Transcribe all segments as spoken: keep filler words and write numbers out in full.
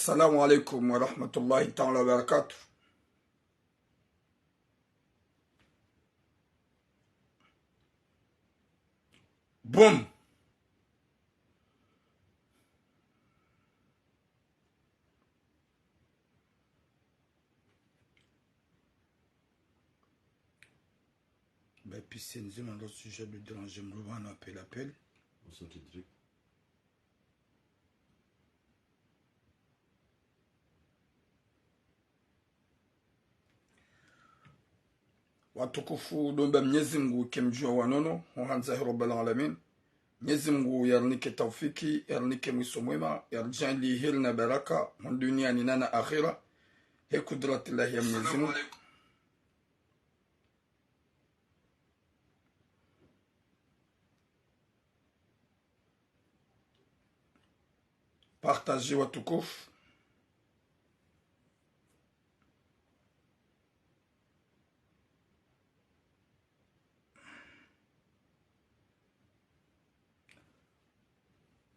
Assalamu alaikum wa rahmatullahi ta'ala wa barakatuh. Boum. Ba piscine zima ndo sujet de déranger mluvana appel appel. On saute direct. Watukufu, ndo omba Mnyezi Mngu ke mdjuwa wa nono, ho handza he Rabbal Alamin. Mnyezi Mngu yarinike taufiki, yarinike mwiso mwema, yaridjaanliye heri na baraka, hunu duniani na na akhira, he kudratillahi ya Mnyezi Mngu. Partagez watukufu.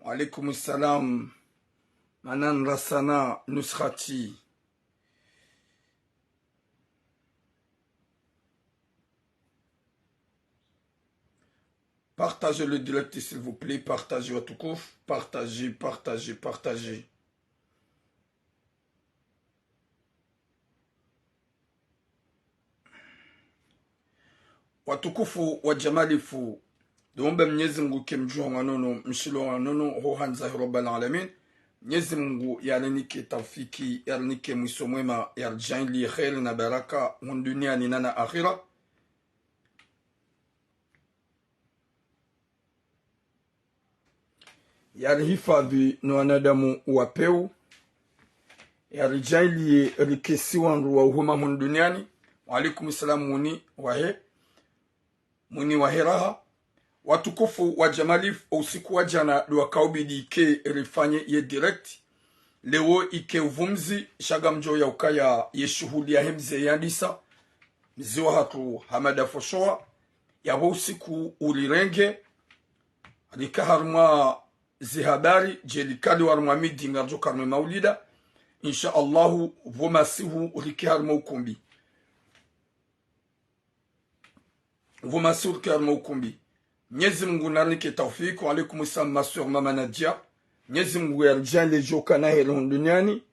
Wa alaikum salam. Manan Rasana Nusrati. Partagez le direct, s'il vous plaît. Partagez watukufu. Partagez, partagez, partagez. Watukufu wa djamalifu, ndo omba Mnyezi Mngu ke mdjuwa wa nono, mshilo wa nono, ho handza he Rabbal Alamin. Mnyezi Mngu yarinike taufiki, yarinike mwiso mwema, yaridjaanliye heri na baraka, hunu duniani na na akhira. Yarihifadhwi no wanadamu wa pewu. Yaridjaanliye rike si wandru wa uhuma hunu duniani. Wa alaikum salam, Muni wahe. Muni wahe raha. Watukufu wa djamalifu, o usiku wa djana ndo wakaubidi ke rifanye ye direct. Leo ike uvumzi, sha ngamdjo ya ukaya ye shuhuli yahe mze yandisa. Mze wahatru Hamada Foshoa. Yapvo usiku ulirenge. Rika harumwa ze habari, dje likali harumwa midi ngaridjo ka harumwa maulida. Insha Allahu, pvo masihu rike harumwa ukumbi. Pvo masihu rike harumwa ukumbi. Mnyezi Mngu narinike taufiki. Wa alaikum salam, ma sœur Mama Nadia. Mnyezi Mngu yaridjaanliye djo kana heri hunu duniani.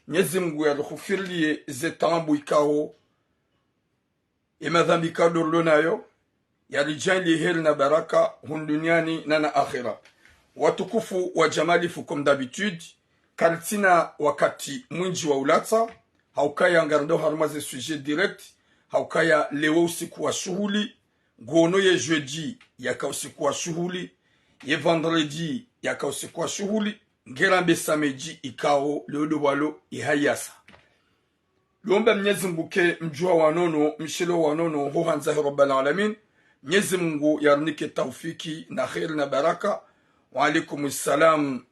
Mnyezi Mngu yarihufiriliye ze taabu ikao ye madhambi ikao ndo rilo nayo, yaridjaanliye heri na baraka, hunu duniani na na akhira. Watukufu wa djamalifu, comme d'habitude, karitsina wakati mwindji wa ulatsa, ha ukaya ngarendo harumwa ze sujet direct, ha ukaya leo usiku wa shuhuli, ngono ye jeudi yaka usiku wa shuhuli, ye vendredi yaka usiku wa shuhuli, ngerambe samedi ikao leo ndo pvwalo ihayasa. Ndo omba Mnyezi Mngu ke mdjuwa wa nono, mshilo wa nono, ho handza he Rabbal Alamin. Mnyezi Mngu yarinike taufiki na heri na baraka. Wa alaikum salam.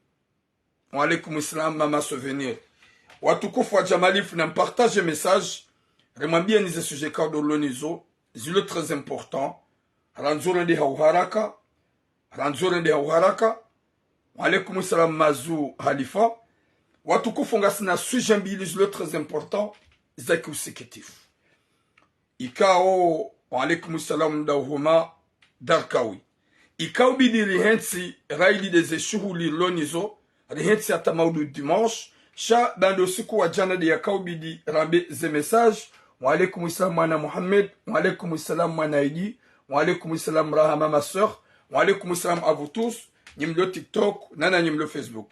Wa alaikum salam, Mama Souvenir. Watukufu wa djamalifu, na mpartage message. Rimwambiyeni ze sujet ikao ndo rilo nazo. Zilo très important. Randzo rende ha uharaka. Randzo rende ha uharaka. Wa alaikum salam, Mazu Halifa. Watukufu, ngasina sujet mbili zilo très important, za kiusikitifu. Ikao, wa alaikum salam, Dauhuma Darkawi. Ikao ubidi rihentsi, raili nde ze shuhuli rilo nazo, rihentsi hata maudu dimanche, sha baanda usiku wa djana nde yakaubidi rambe ze message. Wa alaikum salam mwana Mohamed, wa alaikum salam mwana Idi, wa alaikum salam Rahama ma sœur, wa alaikum salam à vous tous, nyi mlio TikTok, na na nyi mlio Facebook.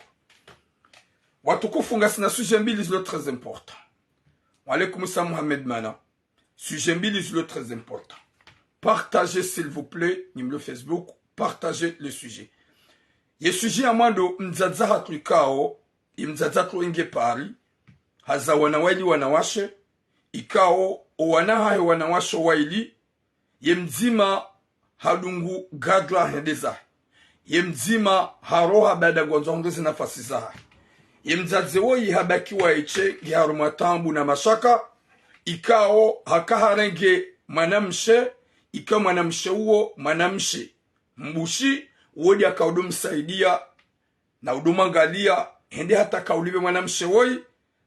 Watukufu, ngasina sujet mbili zilo très important. Wa alaikum salam Mohamed Mana. Sujet mbili zilo très important. Partagez, s'il vous plaît, nyi mlio Facebook, partagez le sujet. Ye sujet ya mwando, mdzadze hatru ikao, ye mdzadze hatru enge Paris, haza wana waili wanawashe, ikao, o wana hahe wanawashe waili, ye mdzima hadungu gadra hende zahe. Ye mdzima haroha baada ngwandzo hundre ze nafasi zahe. Ye mdzadze woyi habaki wa eshe nge harumwa taabu na mashaka, ikao haka harenge mwanamshe, ikao mwanamshe uwo, mwanamshe mbushi, wo nde akao udo msaidia, na udo mwangaliya, hende hata kaulipve mwanamshe woyi,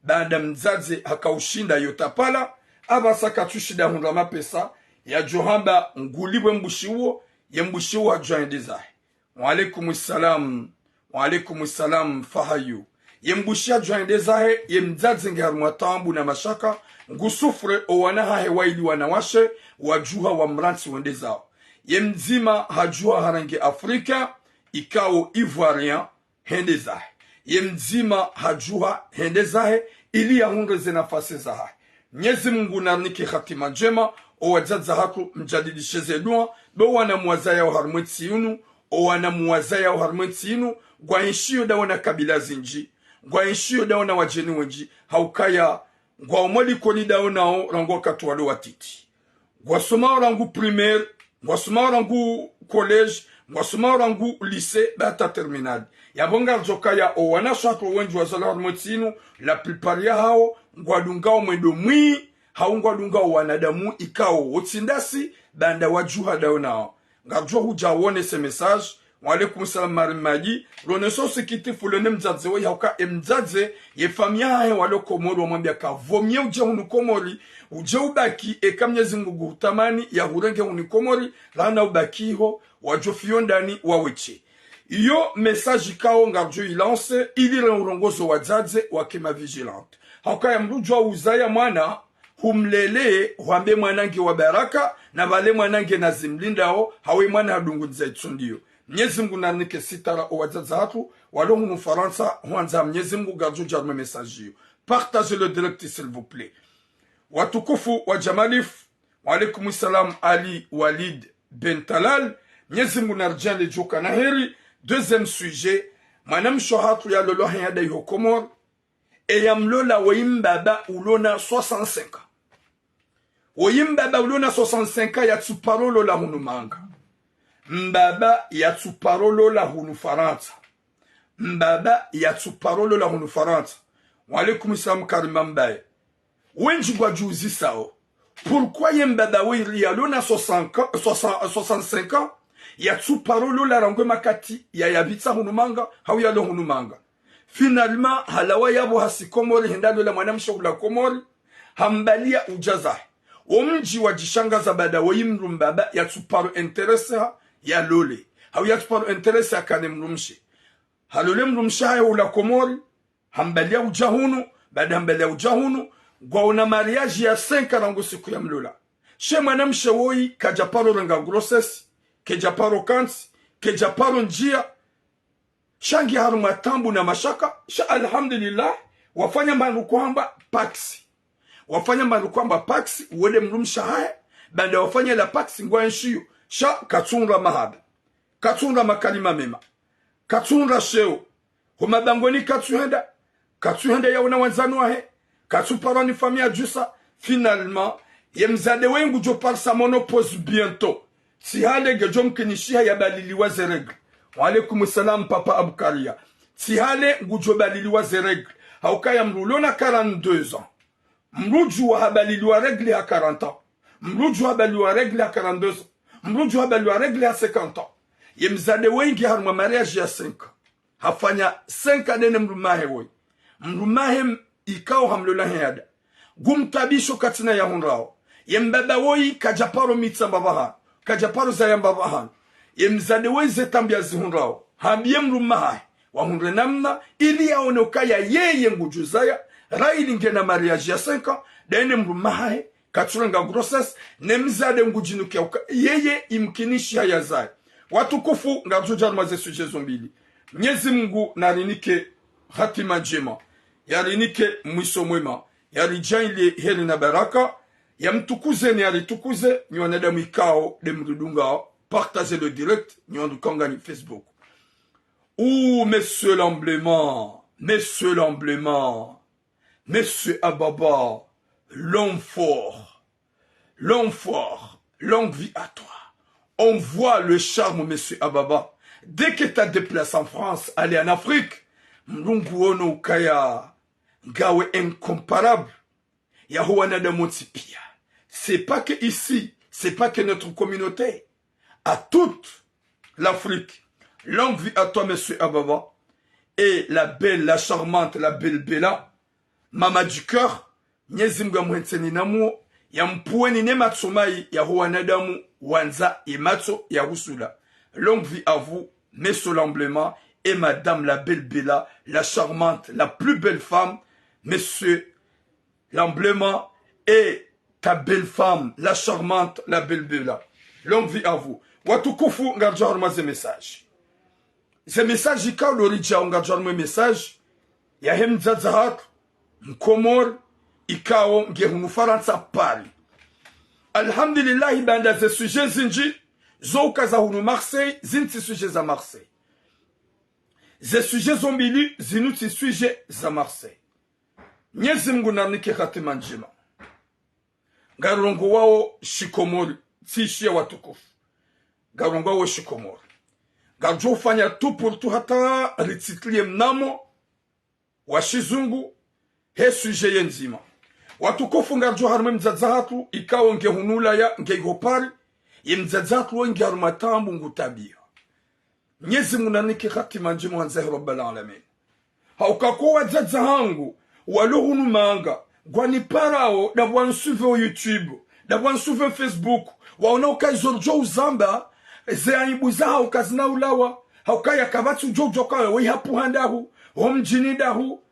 baanda mdzadze hakaushinda yo tapala, apvasa katsushinda hundra mapesa, yadjo hamba ngulipvwe mbushi uwo, ye mbushi uwo hadjo hende zahe. Wa alaikum salam. Wa alaikum salam, Fahayu. Ye mbushi hadjo hende zahe, ye mdzadze nge harumwa taabu na mashaka, ngu souffre, o wana hahe wayili wanawashe, wadjuha wamrantsi wende zawo. Ye mdzima hadjuha harenge Afrika, ikao Ivoirien, hende zahe. Ye mdzima hadjuha hende zahe, ili yahundre ze nafasi zahahe. Mnyezi Mungu narinike hatima ndjema, o wadzadze hatru mdjadidishe ze dua, bo wana mwazayao harumwa entsi yinu, o wana mwazayao harumwa entsi yinu, ngwaenshiyo dawo na kabila zindji, ngwaenshiyo dawo na wadjeni wendji, haukaya ngwao mwa likoli dawo nawo rangu wakati walo watiti. Ngwasomao rangu primaire, ngwasomao rangu collège, ngwasomao rangu lycée, ba hata terminale. Yapvo ngaridjo kaya o wanashe hatru wendji wazalwa harumwa entsi yinu, la plupart yahawo, ngwadungao mwendo mwi, hau ngwadungao wanadamu ikao wotsi ndasi, baanda wadjuha dawo nawo. Ngaridjo hudja wone ce message. Wa alaikum salam, Mari Madji. Rone so sikitifu lone mdzadze woyi, hauka e mdzadze, ye famiyi yahahe walo Komori wamwambia ka vaut mieux udje hunu Komori, udje ubaki, eka Mnyezi Mungu nguhutamani yahurenge hunu Komori, laana ubaki iho, wadjo fiyo ndani wawetshe. Iyo message ikao ngaridjo ilance, ili ren urongozo wadzadze wake ma vigilante. Haukaya mdru udjuwa uzaya mwana, humlele, hwambe mwana nge wa baraka, na pvale mwana nge na zimlindao, hawe mwana hadungu ndza itsundiyo. Mnyezi Mungu narinike sitara o wadzadze hatru, walo hunu Farantsa, hwandza Mnyezi Mungu ngaridjo dja harumwa message iyo. Partagez le direct, s'il vous plaît. Watukufu wa Jamalif, wa alaikum salam Ali Walid Ben Talal, Mnyezi Mungu naridjaanlie djo kana heri. Deuxième sujet, mwanamshe hatru yalolwa haya dayi ho Komori, eya mlola woyi mbaba ulona soixante-cinq ans. Woyi mbaba ulona soixante-cinq ans yatsuparo lola hunu manga. Mbaba yatsuparo lola hunu Farantsa. Mbaba yatsuparo lola hunu Farantsa. Wa alaikum salam Karima Mbaye. Wendji ngwadjuzisao, pourquoi ye mbaba woyi yalona soixante, soixante, soixante-cinq ans, yatsuparo lola rangu e makati yayapvitsa hunu manga, hau yalo hunu manga. Finalement, halawa yapvo hasi Komori, hende halola mwanamshe hula Komori, hambalia udja zahe. Wo mdji wadjishangaza baanda woyi mdru mbaba yatsuparo intéressé ha, yalole. Hau yatsuparo intéressé hakane mdrumshe. Halole mdrumshe hahe hula Komori, hambalia udja hunu, baanda hambalia udja hunu, ngwaona mariage ya cinq ans rangu siku yamlola. She mwanamshe woyi kadjaparo renga grossesse, kedjaparo kantsi, kedjaparo ndjia, sha nge harumwa taabu na mashaka, sha alhamdulillah, wafanya mbandru kwamba pacs. Wafanya mbandru kwamba pacs, wende mdrumshe hahe, baanda wafanya la pacs ngwaenshiyo, sha katsuhundra mahaba. Katsuhundra makalima mema. Katsuhundra sheo. Ho mabangweni katsuhenda. Katsuhenda yaona wandzani wahe. Katsuparwa ni famiyi yadjusa. Finalement, ye mdzadze woyi ngudjo parisa ménopause bientôt. Tsi hale ngedjo mkinishiha yabaliliwa ze règles. Wa alaikum salam, Papa Abukaria. Tsi hale ngudjo baliliwa ze règles. Haukaya mdru ulona quarante-deux ans. Mdru udjuwa habaliliwa règles ha quarante ans. Mdru udjuwa habaliliwa règles ha quarante-deux ans. Mdru udjuwa habaliliwa règles ha cinquante ans. Ye mdzadze woyi nge harumwa mariage ya cinq ans. Hafanya cinq ans nde ne mdrume hahe woyi. Mdrume hahe m-, ikao hamlola he yada. Ngumtaabisho katsina yahundrao. Ye mbaba woyi kadjaparo mitsa mbapvahanu. Kadjaparo zaya mbapvahanu. Ye mdzadze woyi ze taabu yazihundrao. Hambiye mdrume hahe. Wahundre namna, ili yaone ukaya yeye ngudjuzaya, ra ili ngena mariage ya cinq ans, daye ne mdrume hahe, katsurenga grossesse, ne mdzadze ngudjinukia uka, yeye imkinishiha yazaye. Watukufu, ngaridjo dja harumwa ze sujet zo mbili. Mnyezi Mungu narinike hatima ndjema, yarinike mwiso mwema, yaridjaanlie heri na baraka, yamtukuze ne yaritukuze, nyi wanadamu ikao nde mridungao, partagez le direct, nyi wandru ikao ngani Facebook. Ouh, monsieur Lamblement, monsieur Lamblement, monsieur Ababa, l'homme fort, l'homme fort, longue vie à toi. On voit le charme, monsieur Ababa. Dès que t'as déplacé en France, aller en Afrique, mdru nguono ukaya ngawe incomparable. Yaho wanadamu wontsi pia. C'est pas que ici, c'est pas que notre communauté. À toute l'Afrique. Longue vie à toi, monsieur Ababa. et la belle, la charmante, la belle Bella, maman du cœur, Mnyezi Mngu yamwentseni namuo, yampvuweni ne matso mayi yaho wanadamu wandza ye matso ya husula. Longue vie à vous, Monsieur Lamblement et Madame la belle Bella, la charmante, la plus belle femme, Monsieur Lamblement et ta belle femme, la charmante, la belle Bella. Longue vie à vous. Watukufu, ngaridjo harumwa ze message. Ze message ikao ndo ridjao, ngaridjo harumwa message yahe mdzadze hatru, Mkomori, ikao nge hunu Farantsa, Paris. Alhamdulillahi, baanda ze sujet zindji, zo uka za hunu Marseille, zinu tsi sujet za Marseille. Ze sujet zo mbili, zinu tsi sujet za Marseille. Mnyezi Mngu narinike hatima ndjema. Ngarongowao shikomori, tsishiya watukufu. Ngarongowao shikomori. Ngaridjo ufanya tout pour tout hata ritsitiliye mnamo wa shizungu, he sujet ye ndzima. Watukufu, ngaridjo harumwa ye mdzadze hatru, ikao nge hunu Ulaya, nge iho Paris, ye mdzadze hatru wo nge harumwa taabu, ngu taabiha. Mnyezi Mngu narinike hatima ndjema, wandzahi Rabbal Alamin. Hauka ko wadzadze hangu walo hunu manga, ngwaniparao, ndapvo wanisuivre o YouTube, ndapvo wanisuivre Facebook, waona uka izo ridjo uzamba, ze aibu zaho kazina ulawa, hauka ya kapvatsi udjo udjo ka wewe ihapvuha ndahu, ho mdjini ndahu,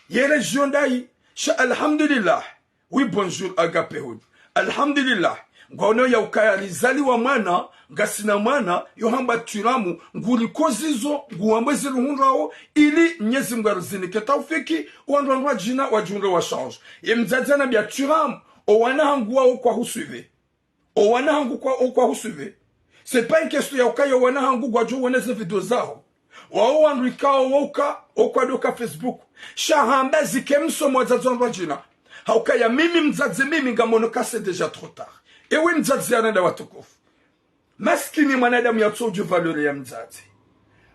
ye région ndahi, sha alhamdulillah. Oui, bonjour, Agape Hood. Alhamdulillah. Ngwaono ya ukaya rizaliwa mwana, ngasina mwana, yo hamba Turamu, nguriko zizo, nguwambwe ziruhundrao, ili Mnyezi Mngu arizinike taufiki, wandru wandru wadjina, wadjunge wa change. Ye mdzadze hanambia Turamu, o wana hangu wao kwahusuivre. O wana hangu kwa, o kwahusuivre. C'est pas une question ya ukaya o wana hangu ngwadjo wone ze video zaho. Wao wandru ikao wo uka, o kwadjoka Facebook. Sha hamba zike msomo wadzadze wandru wadjina. Haukaya mimi mdzadze mimi ngamono ka c'est déjà trop tard. Ewe mdzadze ya nenda watukufu. Maskini mwanadamu yatso udjua valeur ya mdzadze.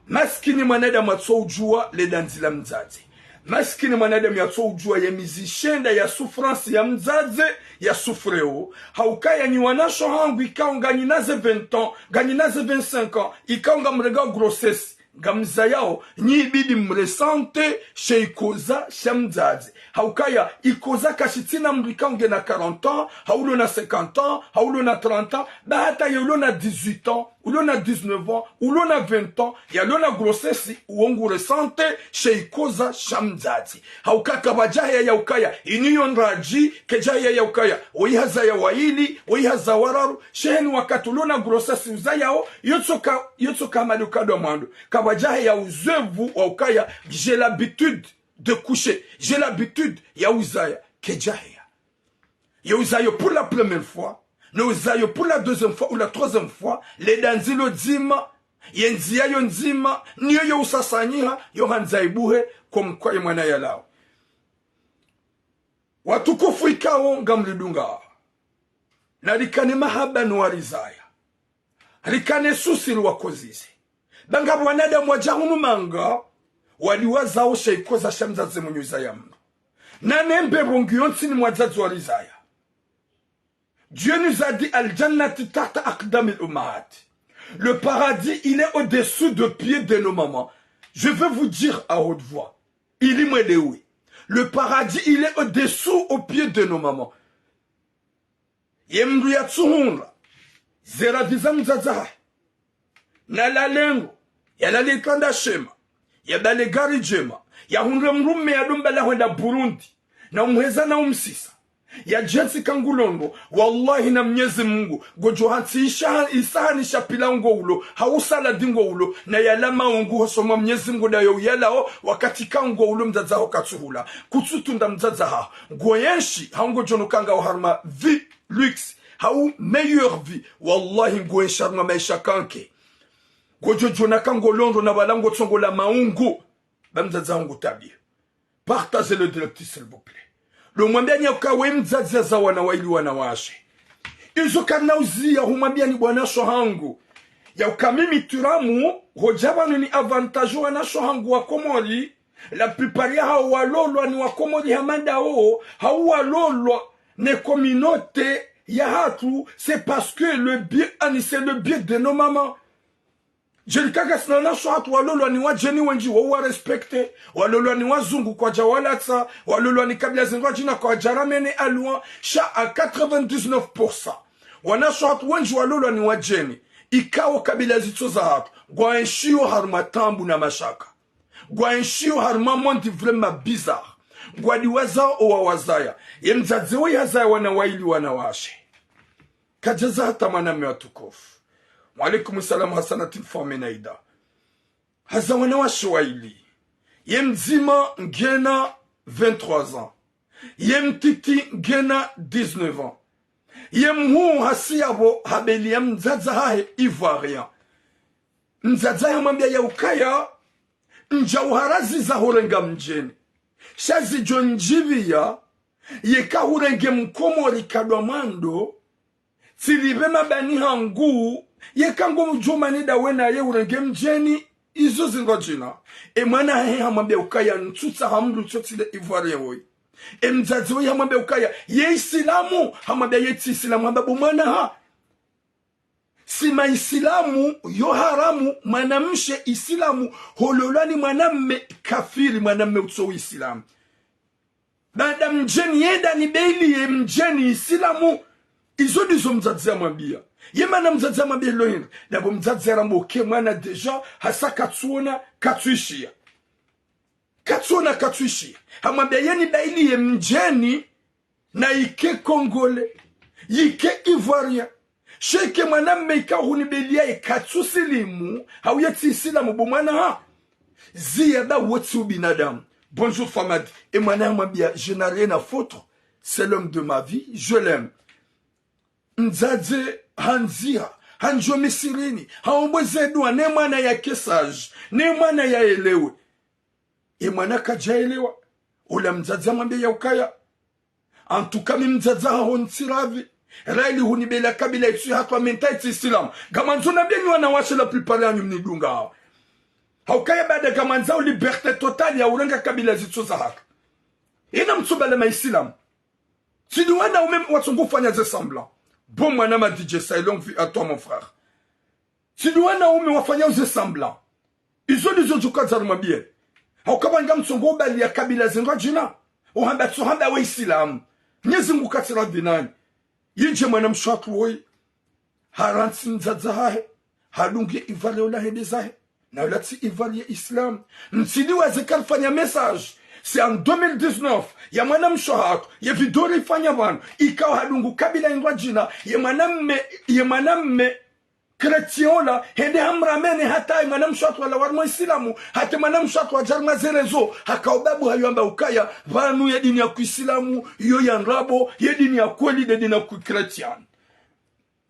Maskini mwanadamu yatso udjua le dandzi la mdzadze. Maskini mwanadamu yatso udjua ye mizi shenda ya souffrance ya mdzadze ya souffreo. Haukaya nyi wanasho hangu ikao nganyina ze vingt ans, nganyina ze vingt-cinq ans, ikao ngamrengao grossesse, ngamzayao, nyi ibidi mressentir she ikoza sha mdzadze. Haukaya ikoza kashitsina mdru ikao ngena quarante ans, hau ulo na cinquante ans, hau ulo na trente ans, ba hata ye ulo na dix-huit ans, ulo na dix-neuf ans, ulo na vingt ans, yalo na grossesse, uwo nguressentir she ikoza sha mdzadze. Hauka kapvadja heya ya ukaya, inu yo ndradji, kedja heya ya ukaya, wo ihazaya waili, wo ihaza wararu, sha heni wakati ulo na grossesse uzayao, yotsoka, yotsoka mali ukadwa mwando. Kapvadja heya uzoevu wa ukaya, j'ai l'habitude de coucher, j'ai l'habitude ya uzaya, kedja heya. Ye uzayo pour la première fois, ne uzayo pour la deuxième fois ou la troisième fois, le dandzi lo dzima, ye ndziya yo ndzima, niyo yo usasanyiha, yo handza ibuhe, comme quoi ye mwana yalao. Watukufu ikao ngamridunga. Narikane mahaba no warizaya. Rikane souci riwakozize. Ba ngapvo wanadamu wadja hunu manga, waliwazao she ikoza sha mdzadze mwenye uzaya mdru. Nane mbepvo ngiyo ntsini mwa wadzadze warizaya. Dieu nous a dit, الجنة تحت أقدام الأمهات. Le paradis, il est au-dessous de pieds de nos mamans. Je veux vous dire à haute voix, ili mwelewe. Le paradis, il est au-dessous, au pied de nos mamans. Ye mdru yatsuhundra ze radhi za mdzadze hahe, nalale ndro, yalale itranda shema, yabale gari djema, yahundre mdrume yadombala hwenda Burundi, na umheza na umsisa, yadjentsi ka ngulo ndro, wallahi na Mnyezi Mungu, ngodjo hantsi isha-, isahani sha pilau ngo ulo, hau saladi ngo ulo, na yala maungu hosoni mwa Mnyezi Mungu ndayo uyalao, wakati ka ngo ulo mdzadze haho katsuhula. Kutsutunda mdzadze haho. Ngoyenshi, hau ngodjono ka ngawe harumwa vie luxe, hau meilleure vie. Wallahi, ngoyenshi harumwa maesha kanke. Ngodjo djona ka ngolo ndro na pvala ngotsongola maungu. Ba mdzadze haho ngutabiha. Partagez le direct, s'il vous plaît. Ndo mwambiani yauka we mdzadze yaza wana waili wanawashe. Izo karina uziya humwambiani bwana sho hangu. Yauka mimi turamu, hodja pvanu ni avantage wana sho hangu wa Komori, la plupart yahao walolwa ni wa Komori hama ndawo, hau walolwa ne communauté yahatru, c'est parce que le biais, ani, c'est le biais de nos mamans. Djeli kaka sina wanashe hatru walolwa ni wadjeni wendji wa wa respecter, walolwa ni wazungu kwadja walatsa, walolwa ni kabila zindru wadjina kwadja ramene alwa, sha à quatre-vingt-dix-neuf pour cent. Wanashe hatru wendji walolwa ni wadjeni, ikao kabila zitso za hatru, ngwaenshio harumwa taabu na mashaka. Ngwaenshio harumwa monde vraiment bizarre. Ngwadiwazao owawazaya. Ye mdzadze woyi hazaya wana waili wanawashe. Kadjaza hata mwanamme watukufu. Wa alaikum salam Hasanatin Fahmi Naida. Haza wanawashe waili. Ye mdzima ngena vingt-trois ans. Ye mtiti ngena dix-neuf ans. Ye mhuu hasi yapvo habeli ya mdzadze hahe Ivoirien. Mdzadze hahe hamwambia ya ukaya, ndja uharaziza hurenga mdjeni. Sha zidjo ndjipviya, yeka hurenge mkomori kadwa mwando, tsilipve mabani hangu, yeka ngomdjomani dawe naye urenge mdjeni, izo zindru wadjina. E mwana hahe hamwambia ukaya ntsutsaha mdru tso tsi nde Ivoirien woyi. E mdzadze woyi hamwambia ukaya, ye Isilamu, hamwambia ye tsi Isilamu, hamba bo mwana ha. Si ma Isilamu, yo haramu, mwanamshe Isilamu, hololwa ni mwanamme kafiri, mwanamme utso Isilamu. Baada mdjeni yenda ni beli ye mdjeni Isilamu, izo ndizo mdzadze hamwambia. Ye mana mdzadze hamwambia lo hindri, ndapvo mdzadze haramba uke mwana déjà, hasa katsuona, katsuishia. Katsuona, katsuishia. Hamwambia ye ni beli ye mdjeni, na ike Congolais, yike Ivoirien. Sha ike mwanamme ikao hunibelia ye katsu silimu, hau ye tsi Isilamu bo mwana ha. Ziya ba wo tsi ubinadamu. Bonjour Famadi. E mwana hamwambia, je n'ai rien à foutre. C'est l'homme de ma vie, je l'aime. Mdzadze handziha, handjo misirini, haombo ze dua, ne mwana yake sage, ne mwana yaelewe. E mwana kadjaelewa. Ola mdzadze hamwambia ya ukaya, en tout cas mi mdzadze haho ntsiradhi. Raili hunibela kabila itsu hatru, mi ntsa itsi Isilamu. Ngamwandzo nambiye nyi wanawashe la plupart yanyu mnidunga hawa. Haukaya baada ngamwandzao liberté totale ya urenga kabila zitso za hatru. Ina mtsubale ma Isilamu. Tsi ndi wanaume watsongo ufanya ze semblant. Bo mwana ma D J Sai, longue vie à toi mon frère. Tsi ndi wanaume wafanyao ze semblant. Izo ndizo djuka za harumwa biyeni. Hauka pvanu ngamtsongo ubaliya kabila zindru wadjina. Uhamba tso hamba we Isilamu. Mnyezi Mungu katsiradhi nanyi. Yidje mwanamshe hatru woyi, harantsi mdzadze hahe, hadunge ivoire ola hende zahe. Na ola tsi ivoire ye Isilamu. Mtsiniwaze karifanya message. C'est en deux mille dix-neuf. Ya mwanamshe hatru. Ye vidéo rifanya pvanu. Ikao hadungu kabila indru wadjina. Ye mwanamme, ye mwanamme chrétien ola, hende hamramene hata ye mwanamshe hatru wala harumwa Isilamu, hata ye mwanamshe hatru wadja harumwa ze réseaux, haka ubabu hayo amba ukaya, pvanu ye dini ya kiisilamu, iyo ya ndrabo, ye dini ya kweli nde dini ya kichrétien.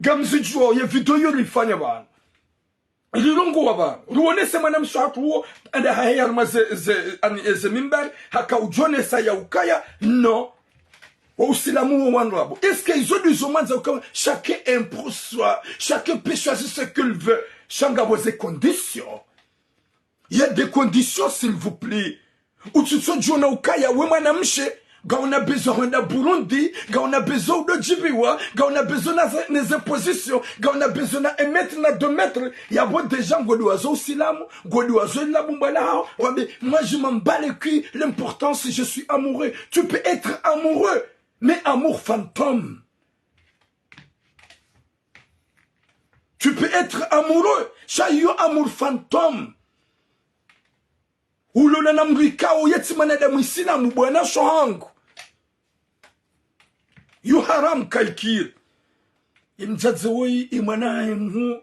Ngamzidjuo ye vidéo iyo rifanya pvanu. Rilongowa pvanu. Ruonese mwanamshe hatru uwo, anda haheya harumwa ze, ze, ani, eze mimbari, haka udjonesa ya ukaya, non. Wa Usilamu wo wa ndrabo. Est-ce que izo ndizo mwandza ukaya, chacun est pour soi, chacun peut choisir ce qu'il veut. Sha ngapvo ze conditions. Il y a des conditions, s'il vous plaît. Utsitso djona ukaya, we mwanamshe, ngauna besoin hwenda Burundi, ngauna besoin udo djibiwa, ngauna besoin na ze, na ze positions, ngauna besoin na un mètre na deux mètres, yapvo déjà ngodiwazo Usilamu, ngodiwazo ila bumba la haho, wambe, moi je m'en bats les couilles, l'important c'est je suis amoureux. Tu peux être amoureux, mais amour fantôme. Tu peux être amoureux, sha iyo amour fantôme. Ulola na mdru ikao ye tsi mwanadamu Isilamu, bwana sho hangu. Yo haram kaikiri. Ye mdzadze woyi, ye mwana hahe mhuu,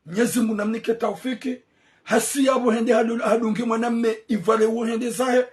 Mnyezi Mungu namnike taufiki. Hasi yapvo hende hadu-, hadunge mwanamme ivoire wo hende zahe.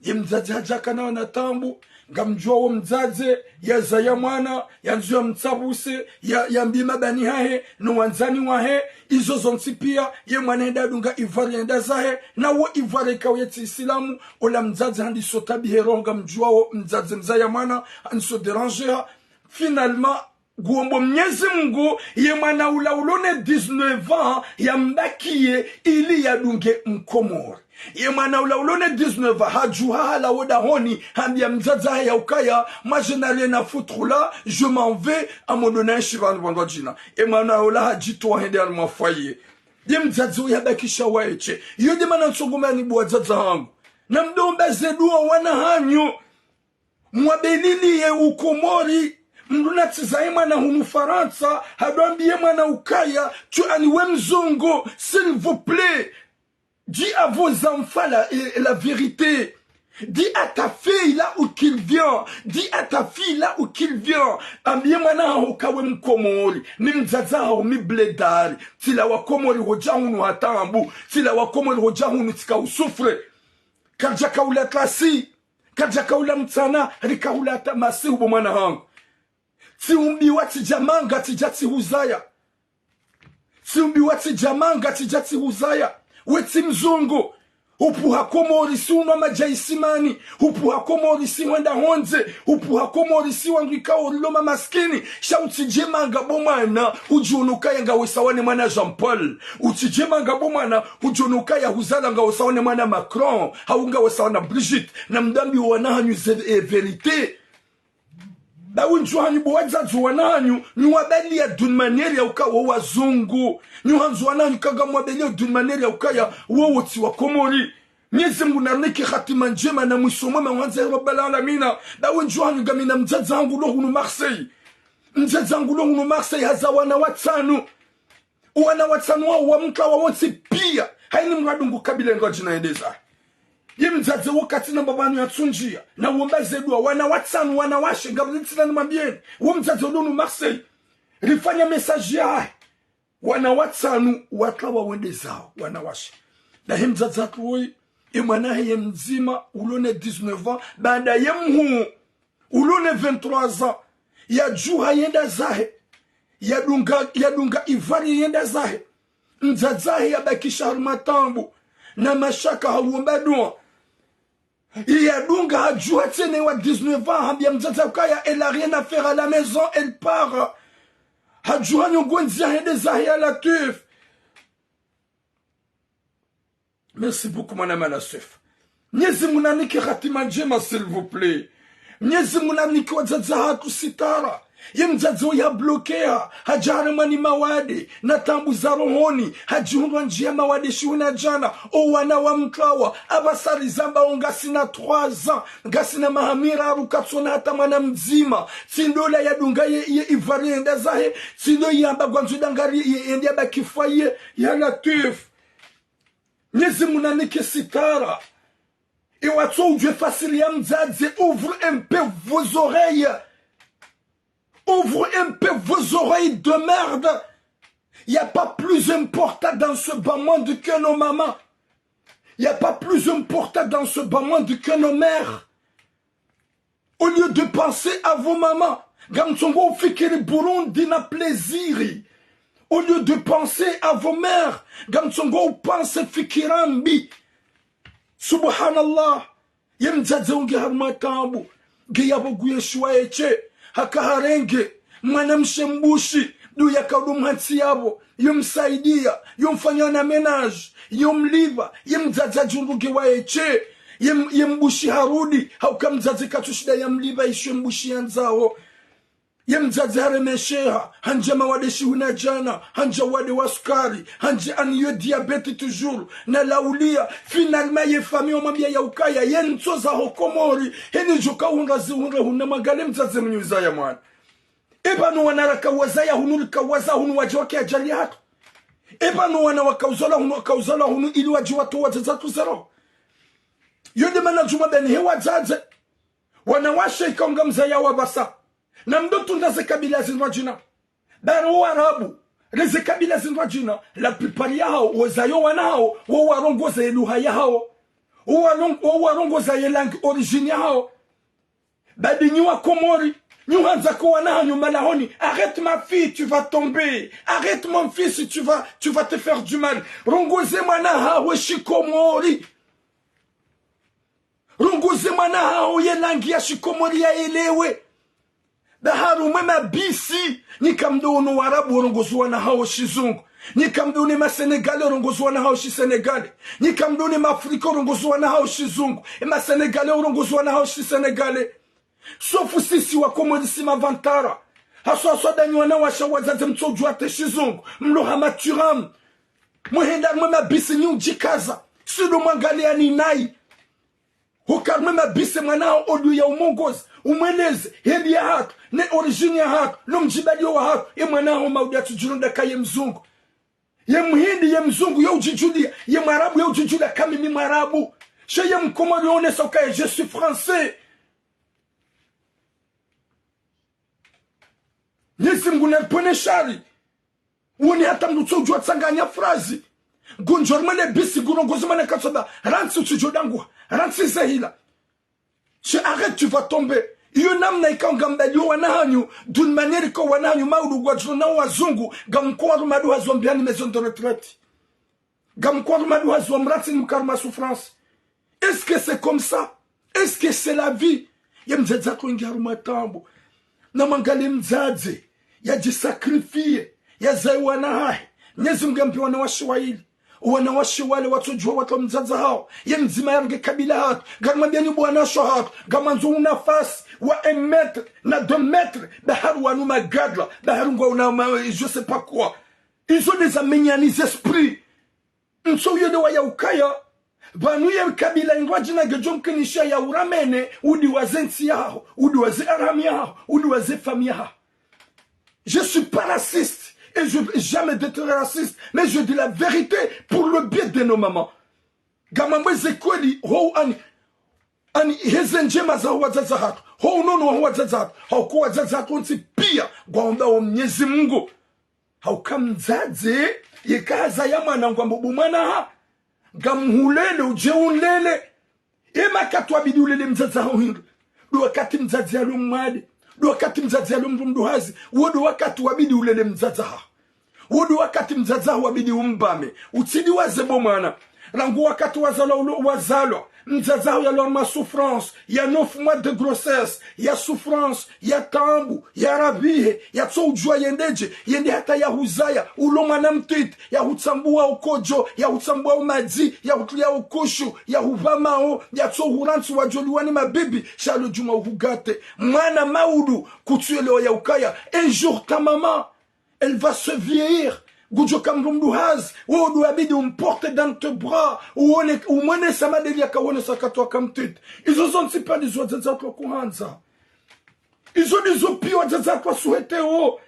Ye mdzadze hadja kana wana taabu. Ngamdjuao mdzadze, yazaya mwana, yandzo yamtsabuse, ya, yambiye mabani hahe, no wandzani wahe, izo zontsi piya, ye mwana hende hadunga ivoire yenda zahe, na wo ivoire ikao ye tsi Isilamu, ola mdzadze handiso tabihe roho ngamdjuao mdzadze mzaya mwana, handiso déranger ha. Finalement, nguombo Mnyezi Mungu, ye mwana ula ulo ne dix-neuf ans, yambakiye, ili yadunge Mkomori. Ye mwana ula ulo ne dix-neuf ans, hadjuha halawa dahoni, hambiya mdzadze hahe ya ukaya, moi je n'ai rien à foutre là, je m'en vais, amodo na enshi pvanu pvandru wadjina. Ye mwana ula hadjitowa hende harumwa foyer. Ye mdzadze uyabakisha waye she. Iyo nde mana ntsongo mani bo wadzadze hangu. Namdomba ze dua wana hanyu. Mwabeliliye ukomori. Mndru natsizaye mwana hunu Farantsa, hadwambiye mwana ukaya, tu ani we mzungu, s'il vous plaît. Dis à vos enfants la, eh, la vérité. Dis à ta fille là où qu'il vient. Dis à ta fille là où qu'il vient. Ambiye mwana haho ka we mkomori. Mi mdzadze haho mi blédard. Tsilawa Komori hodja hunu ha taabu. Tsilawa Komori hodja hunu tsika usouffre. Karidjaka ula tasi. Karidjaka ula mtsana. Rika ula hata masihu bo mwana hangu. Tsiumbiwa tsidja manga tsidja tsihuzaya. Tsiumbiwa tsidja manga tsidja tsihuzaya. We tsi mzungu. Upvuha Komori si unwa madji ya isimani. Upvuha Komori si wenda hondze. Upvuha Komori si wandru ikao rilo mamaskini. Sha utsidje manga bo mwana. Udjione ukaya ngawe sawa ne mwana Jean Paul. Utsidje manga bo mwana. Udjione ukaya huzalwa ngawe sawa ne mwana Macron. Hau ngawe sawa na Brigitte. Namdambiye wana hanyu ze, eh, vérité. Ba wendji wahanyu bo wadzadze wana hanyu, nyi wabaliya d'une manière ya ukaya wo wazungu. Nyi handzo wana hanyu ka ngamwabaliya d'une manière ya ukaya wowo tsi wa Komori. Mnyezi Mungu narinike hatima ndjema na mwiso mwema wandza ya Rabbal Alamina. Ba wendji wahanyu ngamina mdzadze hangu lo hunu Marseille. Mdzadze hangu lo hunu Marseille haza wana watsanu. Wana watsanu wawo wamtlawa wontsi piya. Hayini mradu ngu kabila ndo adjina yendeza. Ye mdzadze wo katsina mbapvi pvanu yatsundjiya. Naomba ze dua. Wana watsanu, wanawashe, ngapvo ntsina nimwambiyeni. Wo mdzadze ulo hunu Marseille. Rifanya message yahe. Wana watsanu, watlawa wende zawo, wanawashe. Na he mdzadze hatru woyi, ye mwana hahe ye mdzima, ulo ne dix-neuf ans, baanda ye mhuu, ulo ne vingt-trois ans, yadjuha yenda zahe, yadunga, yadunga ivari yenda zahe. Mdzadze hahe yabakisha harumwa taabu, na mashaka hauomba dua. Yadunga hadjuha tsena wa dix-neuf ans, hambiya mdzadze ukaya, elle a rien à faire à la maison, elle part. Hadjuha nyongoni yahende zahe ya Latwif. Merci beaucoup, madame la chef. Mnyezi Mungu nanike hatima ndjema, s'il vous plaît. Mnyezi Mungu nanike wadzadze hatru sitara. Ye mdzadze uya bloqué, hadja haremwa ni mawade, na taabu za rohoni, hadjihundra ndjiya mawade shihu na djana, o wana wamtlawa, apvasa rizamba o ngasina trois ans, ngasina maha miraru katsona hata mwana mdzima, tsi ndola yadunga ye, ye ivari yenda zahe, tsi ndo yamba ngwandzo dangari ye, yende yabaki foyer, ya Latwif. Mnyezi Mungu nanike sitara. Ewatso udjuwe fasiri ya mdzadze, ouvre un peu vos oreilles. Ouvre un peu vos oreilles de merde. Y a pas plus important dans ce bas monde que nos mamans. Y a pas plus important dans ce bas monde que nos mères. Au lieu de penser à vos mamans, ngamtsongo ufikiri Burundi na plaisir. Au lieu de penser à vos mères, ngamtsongo upenser fikira mbi. Subhanallah. Ye mdzadze unge harumwa taabu. Nge yapvo nguye shiwa yeshe. Haka harenge mwanamshe mbushi, ndo yaka udo mhantsi yapvo, yo msaidia, yo mfanya na ménage, yo mlipva. Ye mdzadze hadjihundru nge wa yeshe. Ye m-, ye mbushi harudi, hauka mdzadze katsu shinda yamlipva isho ye mbushi yandzao. Ye mdzadze haremesheha, handja mawade shihu na djana, handja wade wa sukari, handja ani yo diabète toujours, na laulia. Finalement ye famille wamwambia ya ukaya, ye ntso za ho Komori, heni djo ka uhundra zihundre hunu. Mwangaliye mdzadze mnyuzaya mwana. Eba no wana raka wazaya hunu, rika waza hunu, wadje wake ajali hatru. Eba no wana waka uzalwa hunu, waka uzalwa hunu, ili wadje watowe wadzadze hatru ze roho. Yo nde mana djuma beni he wadzadze. Wanawashe ikao ngamzayao apvasa, namdo tunda ze kabila zindrwadjina. Bari wo Warabu, le ze kabila zindrwadjina, la plupart yahao, wo zayo wana hao, wo warongoza ye lugha yahao. Wo waron-, wo warongoza ye langue origine yahao. Badi nyi wa Komori, nyi uhandza ko wana hanyu malahoni. Arrête ma fille, tu vas tomber. Arrête mon fils, tu vas, tu vas te faire du mal. Rongoze mwana haho shikomori. Rongoze mwana haho ye langue ya shikomori yaelewe. Ba harumwa e mabisi, nyi kamdo ono Warabu worongozo wana hawo shizungu. Nyi kamdo ono e Masenegale worongozo wana hawo shisenegale. Nyi kamdo ono e Maafrika worongozo wana hawo shizungu. E Masenegale worongozo wana hawo shisenegale. Sauf sisi Wakomori si mavantara. Haswa haswa danyi wanawashe wadzadze mtsodjuwa hata shizungu. Mlo ha maturamu. Mwehenda harumwa mabisi nyi udjikaza. Sido mwangalia ni nayi. Hoka harumwa mabisi mwana haho au lieu ya umongozi, umweleze, heli yahatru, ne origine yahatru, no mdjibaliyo wahatru, ye mwana haho Maudu yatsudjulonda ka ye mzungu. Ye mhindi, ye mzungu, yo udjidjulia, ye mwarabu, yo udjidjulia ka mimi mwarabu. Sha ye mkomori yo onesa ukaya je suis français. Mnyezi Mngu naripvwene shari. Woni hata mndru tso udjuwa tsanganya frazi. Ngundjo harumwa le bisi ngurongozi mwana katsoba. Rantsi utsudjo danguha. Rantsi zehila. She arrête, tu vas tomber. Iyo namna ikao ngamdaliyo wana hanyu, d'une manière ikao wana hanyu Maudu ngwadjuo nao wazungu, ngamkao harumwa duhazi wa mbiyani maison de retraite. Ngamkao harumwa duhazi wa mrantsi ni mkao harumwa souffrance. Est-ce que c'est comme ça? Est-ce que c'est la vie? Ye mdzadze hatru ingi harumwa taabu. Na mwangalie mdzadze, yadjisacrifier, yazaye wana hahe. Mnyezi Mngu yampve wanawashe waili. Wanawashe wale watsodjuwa watru wa mdzadze hawo. Ye mdzima yarenge kabila hatru. Ngarimwambiani bo wanawashe hatru. Ngamwandzo unafasi wa un mètre na deux mètres. Bahari wanu magadla. Bahari ngwauna ma, je sais pas quoi. Izo nde zamenyani ze esprit. Ntso uyelewa ya ukaya, pvanu ye kabila indrwadjina ngedjo mkinisha ya uramene, udiwaze ntsi yaho, udiwaze arham yaho, udiwaze fami yaho. Je suis pas raciste, et je vais jamais d'être raciste, mais je dis la vérité pour le bien de nos mamans. Ngamwambweze kweli, ho ani, ani heze ndjema za wadzadze hatru, ho unono wa wadzadze hatru, hauka wadzadze hatru wontsi pia, ngwaomba wo Mnyezi Mngu. Hauka mdzadze, yeka hazaya mwana ngwambo bo mwana ha. Ngamhulele, udje unlele. Ema wakati wabidi ulele mdzadze haho hindri. Ndo wakati mdzadze yalo mwade. Ndo wakati mdzadze yalo mndru mduhazi. Wo ndo wakati wabidi ulele mdzadze haho. Wo ndo wakati mdzadze haho wabidi umbame. Utsidiwaze bo mwana. Rangu wakati wazalwa ulo, wazalwa. Mdzadze haho yalo harumwa souffrance, ya neuf mois de grossesse, ya souffrance, ya taabu, ya rabihe, yatso udjuwa yendedje, yende hata yahuzaya, ulo mwana mtiti, yahutsambua ukodjo, yahutsambua umadzi, yahutria ukushu, yahupva mao, yatso hurantsi wadjoliwa ni mabibi, sha lo djuma uhugate. Mwana Maudu, kutsuyelewa ya ukaya, un jour ta maman, elle va se vieillir. Ngudjo ka mndru mduhazi, wo ndo wabidi umporte dans tes bras, uone, umwonesa madeli yaka uonesa wakati waka mtiti. Izo zontsi pia ndizo wadzadze hatru wakuhandza. Izo ndizo pia wadzadze hatru wasuheteo.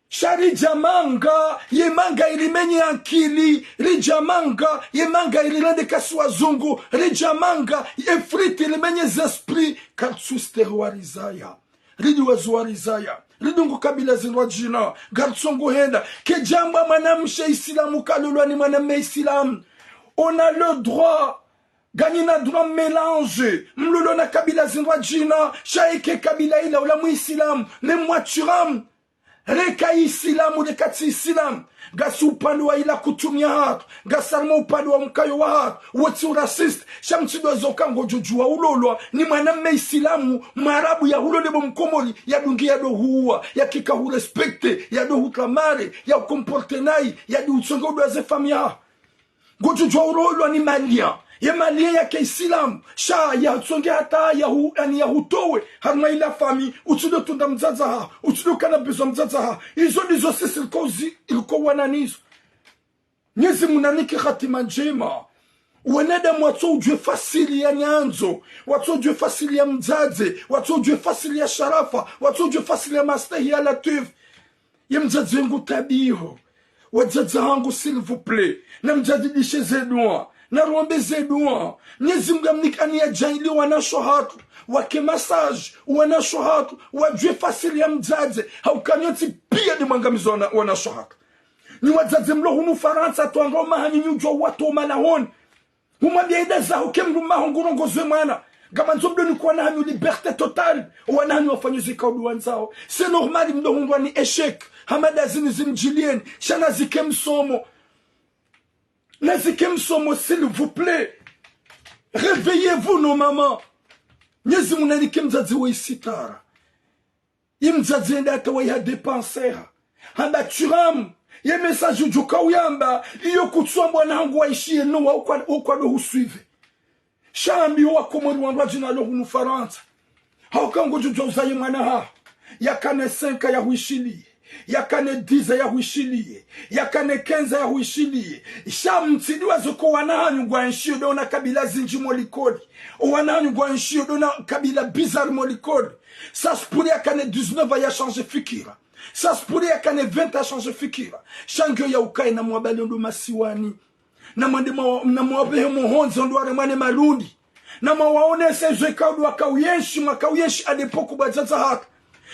Sha ridja manga, ye manga ilimenye ankili, ridja manga, ye manga ilirende kasi wazungu, ridja manga, ye friti ilimenye ze esprit, kartsu stere warizaya. Ridi wazi warizaya. Ridi ngu kabila zindrwadjina. Ngaritso ngu henda. Kedjambwa mwanamshe Isilamu kalolwa ni mwanamme Isilamu. On a le droit. Nganyina droit mélange. Mlolo na kabila zindrwadjina. Sha eke kabila ila ula mu Isilamu. Ne mwaturamu. Reka Isilamu, reka tsi Isilamu. Ngasi upande wa ila kutumu yahatru. Ngasi harumwa upande wa mkayo wahatru. Wo tsi u raciste. Sha mtsidozo ka ngodjo djuwa ulolwa ni mwanamme Isilamu, mwarabu yahulole bo mkomori, yadungi yado huwa, yakika hu respecte, yado hutramare, ya ukomporte nayi, yadi utsonga udiwaze fami yaho. Ngodjo djuwa ulolwa ni malien. Ye malien yake Isilamu. Sha yatsonge hata yahu, yani yahutowe. Harumwa ila fami, utsido tunda mdzadze haho, utsido kana besoin mdzadze haho. Izo ndizo sisi iliko zi, iliko wana nizo. Mnyezi Mngu nanike hatima ndjema. Wanadamu watso udjuwe fasiri ya nyandzo, watso udjuwe fasiri ya mdzadze, watso udjuwe fasiri ya sharafa, watso udjuwe fasiri ya mastehi ya latwifu. Ye mdzadze ngu tabiho. Wadzadze hangu, s'il vous plaît. Na mdzadze dishe ze dua. Na rombe ze dua. Mnyezi Mngu amnikani ya djaanli wanawashe hatru. Wake massage. Wanawashe hatru. Wadjuwe fasiri ya mdzadze. Hauka nyontsi pia ndi mwangamizo wana, wanawashe hatru. Ni wadzadze mlo hunu Farantsa, twanga umahanyu nyi udjuwa uwatowa malahoni. Humwambia ida zaho ke mndru maho ngurongoze mwana. Ngamandzo mdo ni kuwana hanyu liberté totale. Wana hanyu wafanye zika udu wandzao. C'est normal mdo hundrwa ni échec. Hamada zini zimdjilieni. Sha na zike msomo. Na zike msomo, s'il vous plaît. Réveillez-vous, nos mamans. Mnyezi Mngu nanike mdzadze wa isitara. Ye mdzadze yende hata wayiha dépenser ha. Hamba turamu. Ye message udjo ka uyamba. Iyo kutsuambwa na hangu waishiye no wa ukwa, ukwa do husuive. Sha ambiyo wakomori wandrwadjina lo hunu Farantsa. Hauka ngodjo djuwa uzaye mwana haho. Yakane cinq ans yahuishiliye. Yakane dix ans yahwishiliye, yakane quinze ans yahwishiliye. Sha mtsidjuwa zo ko wana hanyu ngwaenshio ndo na kabila zindji mo likoli. O wana hanyu ngwaenshio ndo na kabila bizarre mo likoli. Ça se pourrait yakane dix-neuf ans yashange fikira. Ça se pourrait yakane vingt ans yashange fikira. Sha ngiyo ya ukaye na mwabale ndo masiwani. Na mwende mwa-, na mwabehe mohonzo ndo waremwa ne malundi. Na mwawaonese zo ikao ndo wakauyenshi, mwakauyenshi à l'époque bo wadzadze hatru.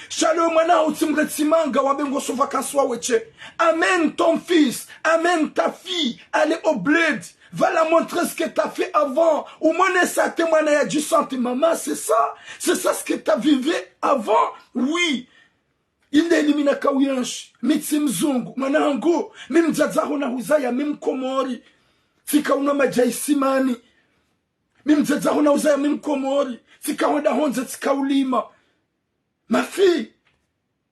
Sha leo mwana hautsi mre tsimanga wambe ngoso vacances wawe she. Amène ton fils, amène ta fille, allez au bled. Va la montrer ce que t'as fait avant. Umwonese ate mwana yadjisante. Maman, c'est ça? C'est ça ce que t'as vécu avant? Oui. Inde ili mi nakauyenshi, mi tsi mzungu, mwana hangu, mi mdzadze haho nahuzaya, mi mkomori. Tsika unwa madji isimani. Mi mdzadze haho nahuzaya, mi mkomori. Tsika hwenda hondze, tsika ulima. Ma fille,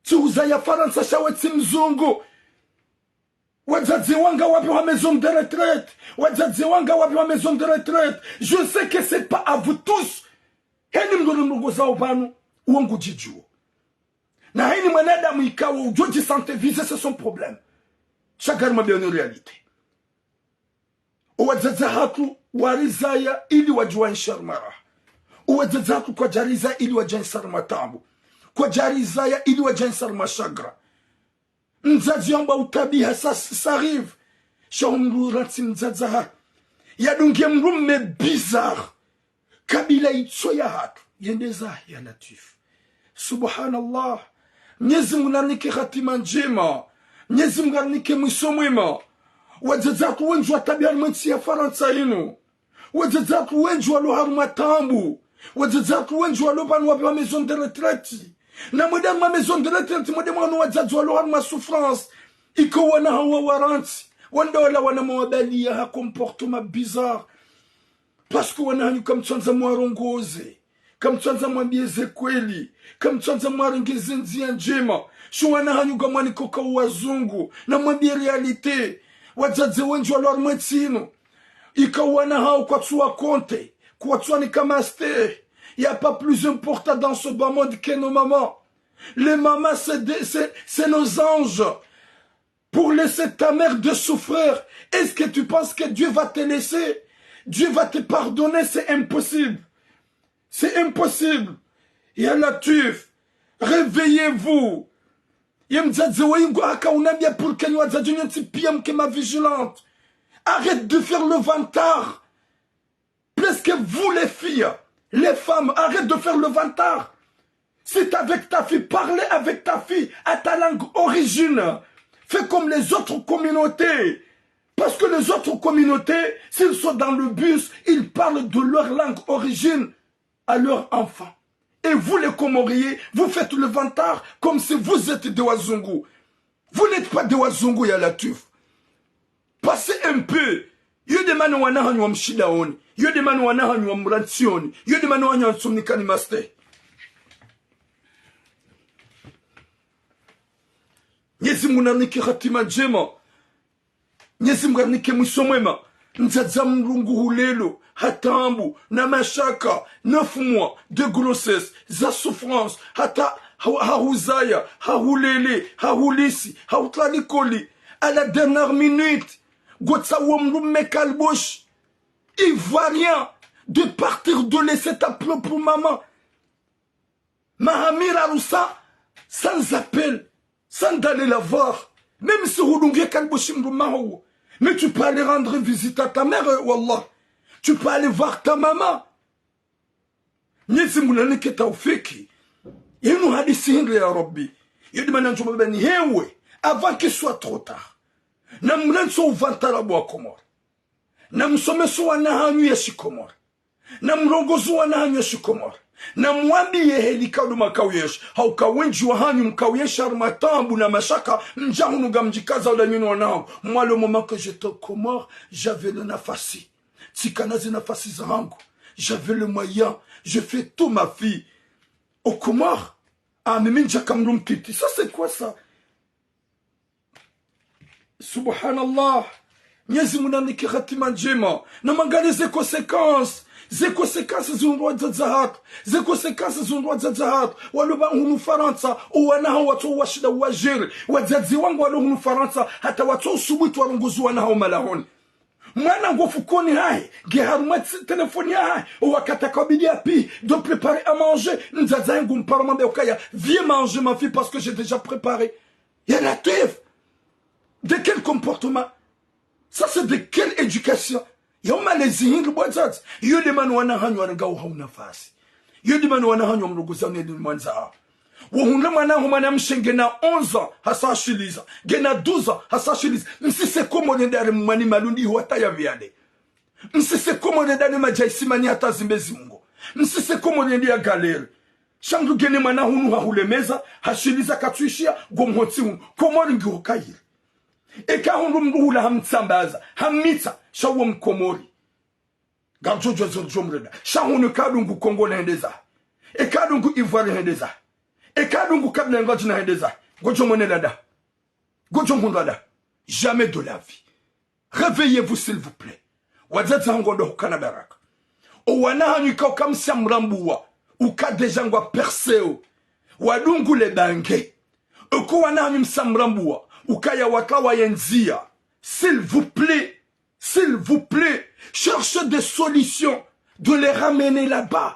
tsihuzaya Farantsa sha we tsi mzungu. Wadzadze wanga wapvi wa maison de retraite. Wadzadze wanga wapvi wa maison de retraite. Je sais que c'est pas à vous tous. Heni mndru ule mrongozawo pvanu, uwo ngudjidjuwo. Na heni mwanadamu ikao udjo djisante visé, c'est son problème. Sha ngarimwambiyaoni réalité. O wadzadze hatru warizaya ili wadjuwaenshi harumwa raha. O wadzadze hatru kwadjarizaya ili wadjaenshi harumwa taabu. Kwadjarizaya ili wadjaenshi harumwa shakara. Mdzadze yamba utabiha, ça, ça arrive. Sha o mndru rantsi mdzadze ha. Yadunge mdrume bizarre. Kabila itso ya hatru. Yende zahe ya Latwifu. Subhanallah. Mnyezi Mungu narinike hatima ndjema. Mnyezi Mungu narinike mwiso mwema. Wadzadze hatru wendji watabiha harumwa entsi ya Farantsa inu. Wadzadze hatru wendji walo harumwa taabu. Wadzadze hatru wendji walo pvanu wapvi wa maison de retraite. Na mwende harumwa maison de retraite, mwende mwaone wadzadze walo harumwa souffrance. Iko wana hawa warantsi. Wandru wala wana mwawabaliya ha comportement bizarre. Parce que wana hanyu kamtsandza mwarongoze. Kamtsandza mwambiye ze kweli. Kamtsandza mwarenge ze ndziya ndjema. Sho wana hanyu ngamwaniko ka wazungu. Namwambiye réalité. Wadzadze wendji walo harumwa entsi inu. Ika wana hawo kwatsuwa compter, kwatsuwanika master. Y a pas plus important dans ce bas monde que nos mamans. Les mamans, c'est des, c'est, c'est nos anges. Pour laisser ta mère de souffrir, est-ce que tu penses que Dieu va te laisser? Dieu va te pardonner? C'est impossible. C'est impossible. Ya Latwifu, réveillez-vous. Ye mdzadze wayi ngu haka unambiya pour que nyi wadzadze nyontsi piya mke ma vigilante. Arrête de faire le vantard. Parce que vous les filles, les femmes, arrête de faire le vantard. C'est avec ta fille, parlez avec ta fille à ta langue origine. Fais comme les autres communautés. Parce que les autres communautés, s'ils sont dans le bus, ils parlent de leur langue origine à leurs enfants. Et vous, les Comoriens, vous faites le vantard comme si vous êtes des wazungu. Vous n'êtes pas des wazungu, ya Latwifu. Passez un peu. Yo nde mana wana hanyu wamshindaoni. Yo nde mana wana hanyu wamrantsioni. Yo nde mana wana hanyu wamsumnikani master. Mnyezi Mungu narinike hatima ndjema. Mnyezi Mungu narinike mwiso mwema. Mdzadze mdru nguhulelo ha taabu na mashaka, neuf mois de grossesse, za souffrance, hata ha-, hahuzaya, hahulele, hahulisi, hahutwala likoli. À la dernière minute, ngotsaho mdrume kalboshi, ivoirien, de partir de laisser ta propre maman. Maha miraru sans, sans appel, sans aller la voir. Même si hudunge kalboshi mdrume haho. Mais tu peux aller rendre visite à ta mère, wallah. Tu peux aller voir ta maman. Mnyezi Mungu narinike taufiki. Yinu hadisi hindri ya Rabbi. Yo nde mana ntsomba baba ni hewe. Avant qu'il soit trop tard. Namrantsi uvantara bo wa Komori. Namsomese wana hanyu ya shikomori. Namrongoze wana hanyu ya shikomori. Namwambiye heli ikao ndo mwakauyenshi. Hauka wendji wahanyu mkauyenshi harumwa taabu na mashaka, mdja hunu ngamdjikaza ula nyunyi wana hangu. Moi, le moment que j'étais aux Comores, j'avais le nafasi. Tsika na ze nafasi zahangu. J'avais le moyen. Je fais tout ma vie. Aux Comores. Ah, mimi ndjaka mdru mtiti. Ça, c'est quoi ça? Subhanallah. Mnyezi Mungu nanike hatima ndjema. Na mwangalie ze conséquences. Ze conséquences zihundrwa wadzadze hatru. Ze conséquences zihundrwa wadzadze hatru. Walo pvanu hunu Farantsa, owana hawo watso washinda uwajere. Wadzadze wangu walo hunu Farantsa, hata watso usubutu warongoze wana hawo malahoni. Mwana ngu fukoni hahe, nge harumwa tsi-, telefoni yahahe, owakati akabidi apvi, de préparer à manger, mdzadze wahe ngu mpara mwambe ukaya, viens manger ma fille parce que j'ai déjà préparé. Ya Latwif. De quel comportement? Ça, c'est de quelle éducation? Yo malezi hindri bo wadzadze? Yo nde mana wana hanyu warengao hau nafasi. Yo nde mana wana hanyu wamrongoza ne nde mwandzao. Wohundra mwana haho mwanamshe ngena onze ans, hasa hashiliza. Ngena douze ans, hasa hashiliza. Msise Komori nde are mwani malundi iho hata ya viande. Msise Komori nde are madjaisi manyi hata zimbe zimungo. Msise Komori nde ya galère. Sha mndru ngena mwana hunu hahulemeza, hashiliza katsuishiya, ngo mhotsi hunu. Komori ngiho kayiri. Eka hundru mndru hula hamtsambaza, hammitsa, sha uwo Mkomori. Ngamdjo djuwa zo ndjo mrenda. Sha hunu eka adungu Kongo le hende zahe. Eka adungu Ivoire hende zahe. Eka adungu kabila ngwadjina hende zahe. Ngodjo mwonela da. Ngodjo mhundra da. Jamais de la vie. Réveillez-vous, s'il vous plaît. Wadzadze hangu ndo hukana baraka. Owana hanyu ika uka msha mrambuwa. Uka déjà ngwa perséo. Wadungu le bange. Eko wana hanyu msha mrambuwa. Ukaya waka wayendzia. S'il vous plaît. S'il vous plaît, cherchez des solutions de les ramener là-bas.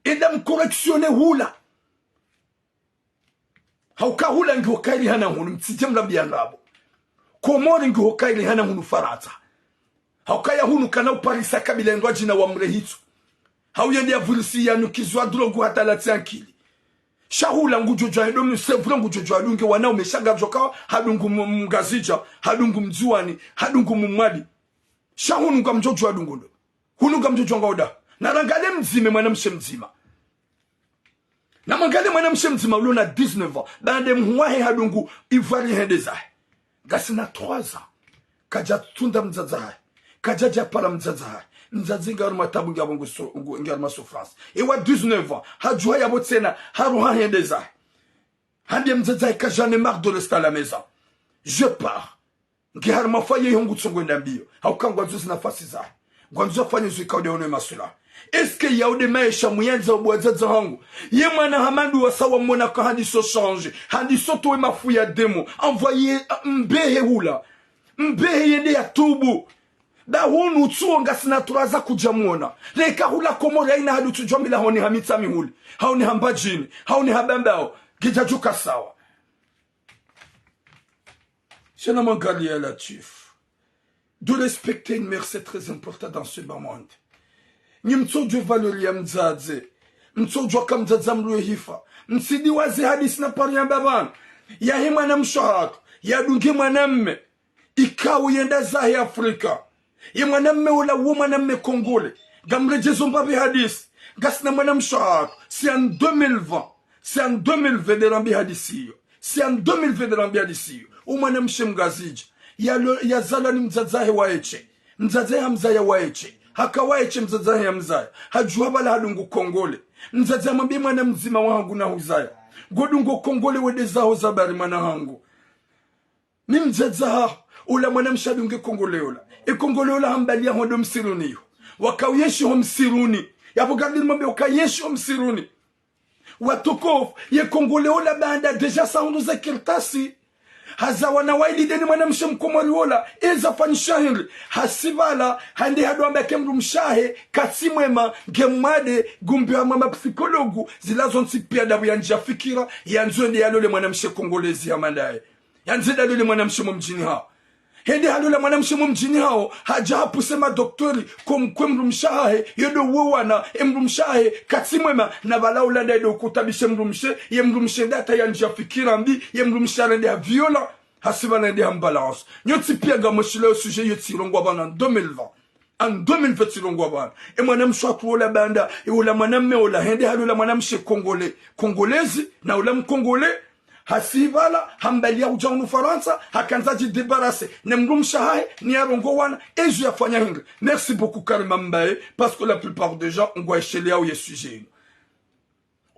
Enda mcorrectionner hula. Hauka hula ngiho kayiri hana hunu, mtsidje mrambiya ndrabo. Komori ngiho kayiri hana hunu Farantsa. Hauka ya hunu kana uparisa kabila ngwadjina wamrehitso. Hau yende ya virisi ya nukizwa drogue hata latsi ankili. Sha hula ngudjo djuwa hedo mi, c'est vrai ngudjo djuwa dunge wanaume sha ngudjo ka hadungu m-, mngazidja, hadungu mdzuwani, hadungu mmwali. Sha hunu ngamdjo djuwa dungu ndo. Hunu ngamdjo djuwa ngaoda. Na rangalie mdzima, mwanamshe mdzima. Na mwangalie mwanamshe mdzima ulo na dix-neuf ans. Baanda mhuu wahe hadungu Ivoire hende zahe. Ngasina trois ans. Kadja tsunda mdzadze hahe. Kadja dja para mdzadze hahe. Mdzadze nge harumwa tabu nge apvo ngu so-, ngu-, nge harumwa souffrance. Ewa dix-neuf ans. Hadjuha yapvo tsena. Haruha hende zahe. Hambie mdzadze hahe ka j'en ai marre de rester à la maison. Je pars. Nge harumwa foyer iho ngutsongo enda mbiyo. Hauka ngwandzo zi nafasi zahe. Ngwandzo afanye zo ikao nde ono masula. Est-ce que yao nde maesha muyandza bo wadzadze hangu? Ye mwana Hamadu wa sawa mwona ka handiso changer. Handiso towe mafu ya demo. Envoyer, ah, mbehe hula. Mbehe yende ya tubu. Ba hunu tsuo ngasina trois ans kudja mwona. Leka hula Komori haina hadu tsudjwa mila honi hamitsa mihuli. Haoni hambadjini. Haoni habambao. Ngidja djuka sawa. Shana mwangalie ya Latwif. De respecter une mère, c'est très important dans ce bas monde. Nyi mtsodjuwa valeur ya mdzadze. Mtsodjuwa ka mdzadze amruwe hifa. Mtsidiwaze hadisi na pari ya mbapvanu. Yahe mwanamshe hatru. Yadunge mwanamme. Ikao yenda zahe Afrika. Ye mwanamme ola wo mwanamme Kongole. Ngamredjezo mbapvi hadisi. Ngasina mwanamshe hatru. C'est en deux mille vingt. C'est en deux mille vingt nde rambi hadisi iyo. C'est en deux mille vingt nde rambi hadisi iyo. O mwanamshe mngazidja. Yalo-, yazalwa ni mdzadze hahe waeshe. Mdzadze hahe hamzaya waeshe. Haka waeshe mdzadze hahe hamzaya. Hadjuha pvala hadungu Kongole. Mdzadze hamwambie mwana mdzima wahangu nahuzaya. Ngodungo Kongole wende zaho zabari mwana hangu. Ni mdzadze haho, ola mwanamshe adunge Kongole ola. E Kongole ola hambalia hondo msiruni yo. Wakao yenshi ho msiruni. Yapvo gardien mwambe uka yenshi ho msiruni. Watukufu, ye Kongole ola baanda déjà sa hundru ze kartasi. Haza wana waili ndeni mwanamshe Mkomori ola, eza fanyisha hindri. Hasi pvala, hende hado amba ke mdrumshe wahe, katsi mwema, nge mwade, ngumbiwa mwa mapsikologu, zila zontsi pia ndapvo yandjia fikira, yandzo yende yalole mwanamshe Kongolezi hama ndaye. Yandze yalole mwanamshe mo mdjini hawo. Hende halola mwanamshe mo mdjini hawo, hadja hapvuse madoktori, comme quoi mdrumshe wahahe, yo ndo uwo wana, e mdrumshe wahahe, katsi mwema, na pvala ulanda ndo ukutabishe mdrumshe, ye mdrumshe nda hata yandjia fikira mbi, ye mdrumshe harende ha violent, hasi pvala hende hambalance. Nyontsi pia ngamweshileo sujet yo tsilongwa pvanu en deux mille vingt. En deux mille vingt tsilongwa pvanu. E mwanamshe hatru ola baanda, e ola mwanamme ola, hende halola mwanamshe Kongole, Kongolezi, na ola Mkongole, hasi pvala, hambalia hudja hunu Farantsa, hakandza djidébarrasser, ne mdrumshe wahahe, ni yarongoe wana, ezo yafanya hindri. Merci beaucoup, Karima Mbaye, parce que la plupart des gens ngwaesheleao ye sujet inu.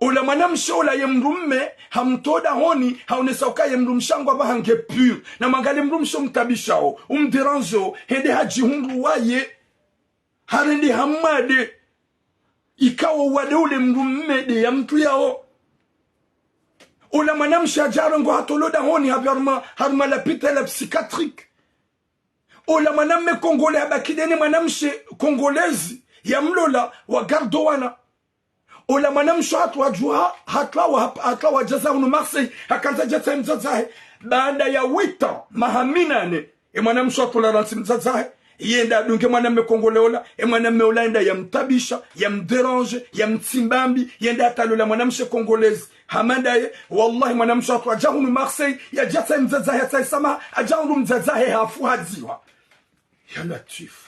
Ola mwanamshe ola ye mdrume hamtowa dahoni, haonesa uka ye mdrumshe hangu apvaha nge pur. Na mwangalie mdrumshe umtabishao, umdérangeao, hende hadjihundru waye harende hamwade. Ikao wade ule mdrume de yamtuyao. Ola mwanamshe hadja harongoa hatolwa dahoni hapvi harumwa, harumwa lapitali la psychiatrique. Ola mwanamme congolais habaki dene mwanamshe congolaise yamlola, wagarde wana. Ola mwanamshe hatru hadjuha, hatru wa, hatru wadja za hunu Marseille, hakandza djatsaha mdzadze wahe. Baanda ya huit ans, maha minane, e mwanamshe hatru la rantsi mdzadze wahe, yende adunge mwanamme congolais ola, e mwanamme ola yende yamtabisha, yamdérange, yamtsimba mbi, yende hata lola mwanamshe congolaise. Hama ndaye, wallahi mwanamshe hatru hadja hunu Marseille, yadjatsaha mdzadze wahe, yatsahe samaha, hadja hundru mdzadze wahe hafu hadziwa. Ya Latwif.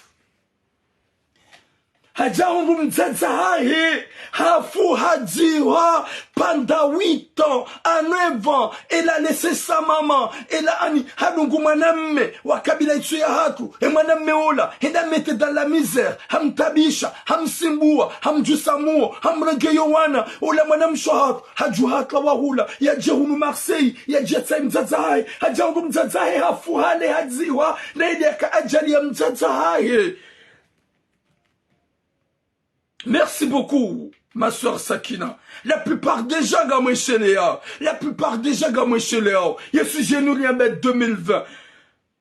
Hadja hundru mdzadze wahe hafu hadziwa pendant huit ans, à neuf ans, elle a laissé sa maman, elle a ani, hadungu mwanamme wa kabila itsu ya hatru, e mwanamme ola, hende amette dans la misère, hamtabisha, hamsimbuwa, hamdjusa muo, hamrenge yo wana, ola mwanamshe hatru, hadjuha hatru wahula, yadje hunu Marseille, yadje yatsahe mdzadze wahe, hadja hundru mdzadze wahe hafu hale hadziwa, na ile yaka ajali ya mdzadze wahe. Merci beaucoup, ma sœur Sakina. La plupart des gens ngamwesheleao. La plupart des gens ngamwesheleao. Ye sujet nuri ya mbeli deux mille vingt.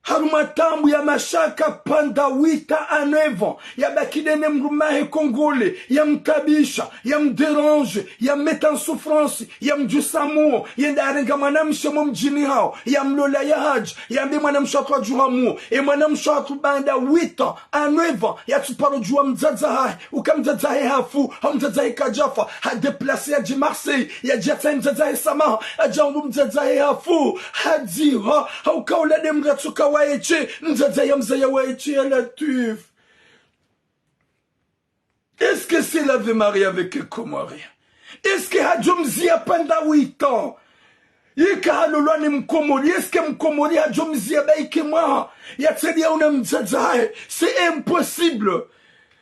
Harumwa taabu ya mashaka pendant huit ans à neuf ans. Yabaki dene mdrume wahe congolais. Yamtabisha. Yamdérange. Yamette en souffrance. Yamdjusa muo, yende arenga mwanamshe mo mdjini hawo, yamlola yahadja, yambe mwanamshe hatru hadjuha muo, e mwanamshe hatru baanda huit ans, à neuf ans, yatsuparo djuwa mdzadze wahe, uka mdzadze wahe hafu, hau mdzadze wahe kadjafa, hadéplacé yadje Marseille, yadje yatsahe mdzadze wahe samaha, hadja hundru mdzadze wahe hafu, hadziwa, hauka ola de mdru yatsuka waye she, mdzadze wahe yamzaya waye she, ya Latwif. Est-ce que c'est l'Ave Maria avec un Comorien? Est-ce que hadjo mziya pendant huit ans? Yeka halolwa ni Mkomori, est-ce que Mkomori hadjo mziya baike mwaha? Yatsedi yaona mdzadze wahe. C'est impossible.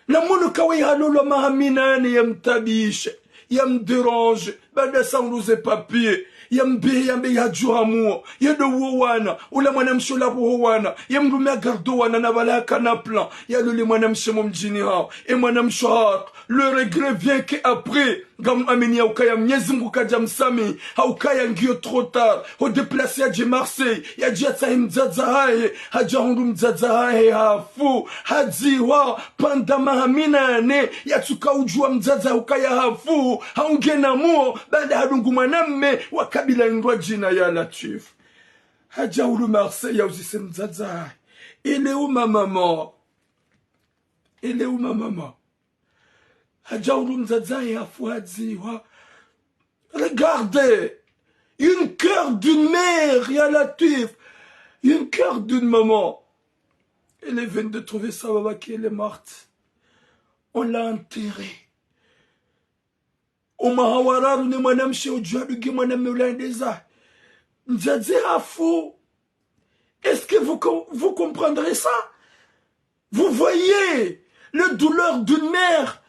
Na mwana kawe halolwa maha minane yamtabishe, yamdérange. Baanda sa hundru ze papier, yambe, yambe yadjuha muo, yendo uwo wana, ula mwanamshe ula pvo ho wana, ye mdrume agarde wana na pvala hakana plan, yalole mwanamshe mo mdjini hawo, e mwanamshe hatru, le regret vient que après, ngamuamini ya ukaya Mnyezi Mngu kadja msamihi, ha ukaya ngiyo trop tard, ho déplacé yadje Marseille, yadje yatsahe mdzadze wahe, hadja hundru mdzadze wahe hafu, hadziwa, pendant maha minane, yatsuka udjuwa mdzadze wahe ukaya hafu, hau ngena muo, baanda hadungu mwanamme wa kabila indrwadjina, ya Latwif. Hadja hunu Marseille yauzise mdzadze wahe. Il est où ma maman? Il est où ma maman? Hadja hundru mdzadze wahe hafu hadziwa. Regardez, une cœur d'une mère, ya Latwif, une cœur d'une maman. Elle vient de trouver sa maman qu'elle est morte. On l'a enterrée. Omwaha wa raru ne mwanamshe udjuwa dunge mwanamme ula yende zahe. Mdzadze hafu. Est-ce que vous, com-, vous comprendrez ça? Vous voyez le douleur d'une mère?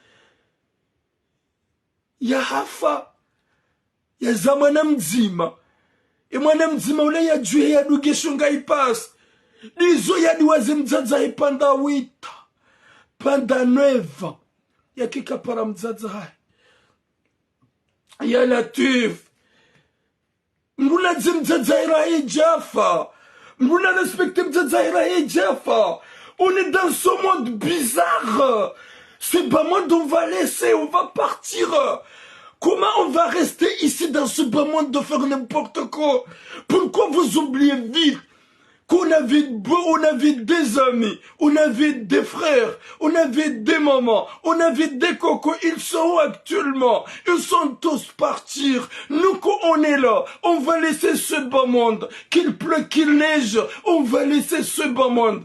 Yahafa, yaza mwana mdzima. E mwana mdzima ula yadjuhe yadunge shonga ipasi. Ndizo yadiwaze mdzadze wahe pendant huit ans. Pendant neuf ans. Yaka kapara mdzadze wahe. Ya Latwif. Mdru nadzi mdzadze wahe raha yadjafa. Mdru narespecte mdzadze wahe raha yadjafa. On est dans ce monde bizarre. Ce bas monde, on va laisser, on va partir. Comment on va rester ici dans ce bas monde de faire n'importe quoi? Pourquoi vous oubliez vite qu'on avait beau, on avait des amis, on avait des frères, on avait des mamans, on avait des cocos. Ils sont où actuellement? Ils sont tous partis. Nous, quand on est là, on va laisser ce bas monde. Qu'il pleut, qu'il neige, on va laisser ce bas monde.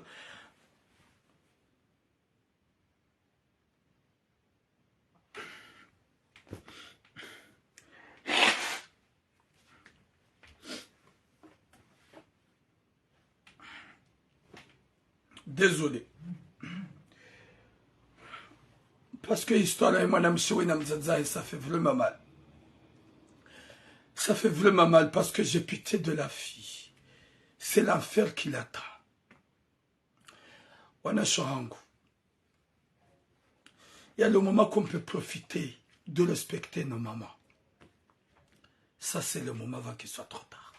Désolé. Parce que histoire ya mwanamshe we na mdzadze wahe, ça fait vraiment mal. Ça fait vraiment mal parce que j'ai pitié de la fille. C'est l'enfer qui l'attend. Wanashe hangu. Il y a le moment qu'on peut profiter de respecter nos mamans. Ça, c'est le moment avant qu'il soit trop tard.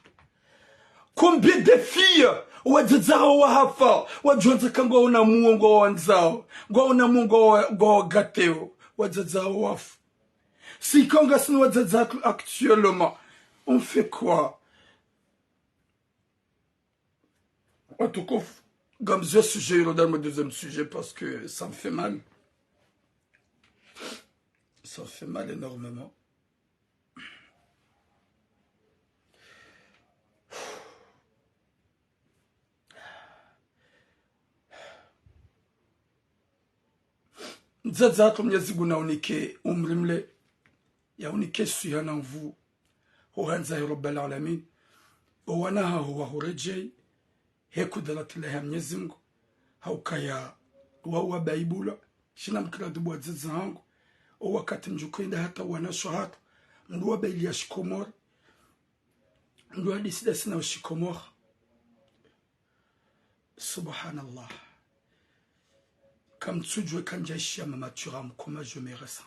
Combien de filles, wadzadze wahafa, wadjuandza ka ngwaona muo ngwawandzao, ngwaona muo ngwa-, ngwawagateo, wadzadze wafu. Si kanga sini wadzadze actuellement, on fait quoi ? Watukufu, ngamzwe sujet, il y aura dans le deuxième sujet parce que ça me fait mal. Ça me fait mal énormément. Mdzadze hatru Mnyezi Mngu naunike umri mle, yaunike swiha na nvuu, ho handza he Rabbal Alamin, owana haho wahuredjei, he kudrati lahe Mnyezi Mngu, haukaya wawa baibula, shina mkira dubu wadzadze hangu, o wakati mdjuko inda hata wanashe hatru, mdru wa baili ya shikomori, mdru wa disida sina shikomori. Subhanallah. Kamtsudjue kandjaishiya mama Thuram, comment je me ressens.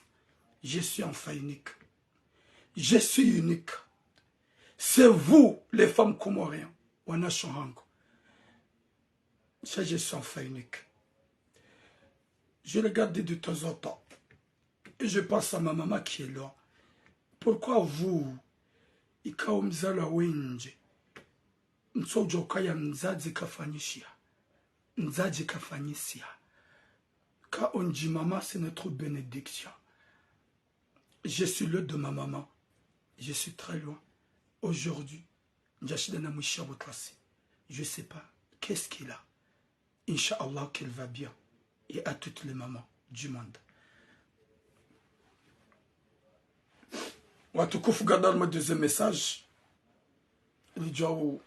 Je suis enfant unique. Je suis unique. C'est vous, les femmes comoriennes. Wanashe hangu. Ça, je suis enfant unique. Je regarde de temps en temps. Et je pense à ma maman qui est là. Pourquoi vous, ikao mzalwa wendji, mtsodjo kaya mdzadze kafanyishiha, mdzadze kafanyishiha. Quand on dit maman, c'est notre bénédiction. Je suis loin de ma maman. Je suis très loin. Aujourd'hui, ndjashinda na mwisha butlasi. Je sais pas qu'est-ce qu'il a. Inch'Allah qu'elle va bien. Et à toutes les mamans du monde. Watukufu, ngarudao harumwa deuxième message. Nidjo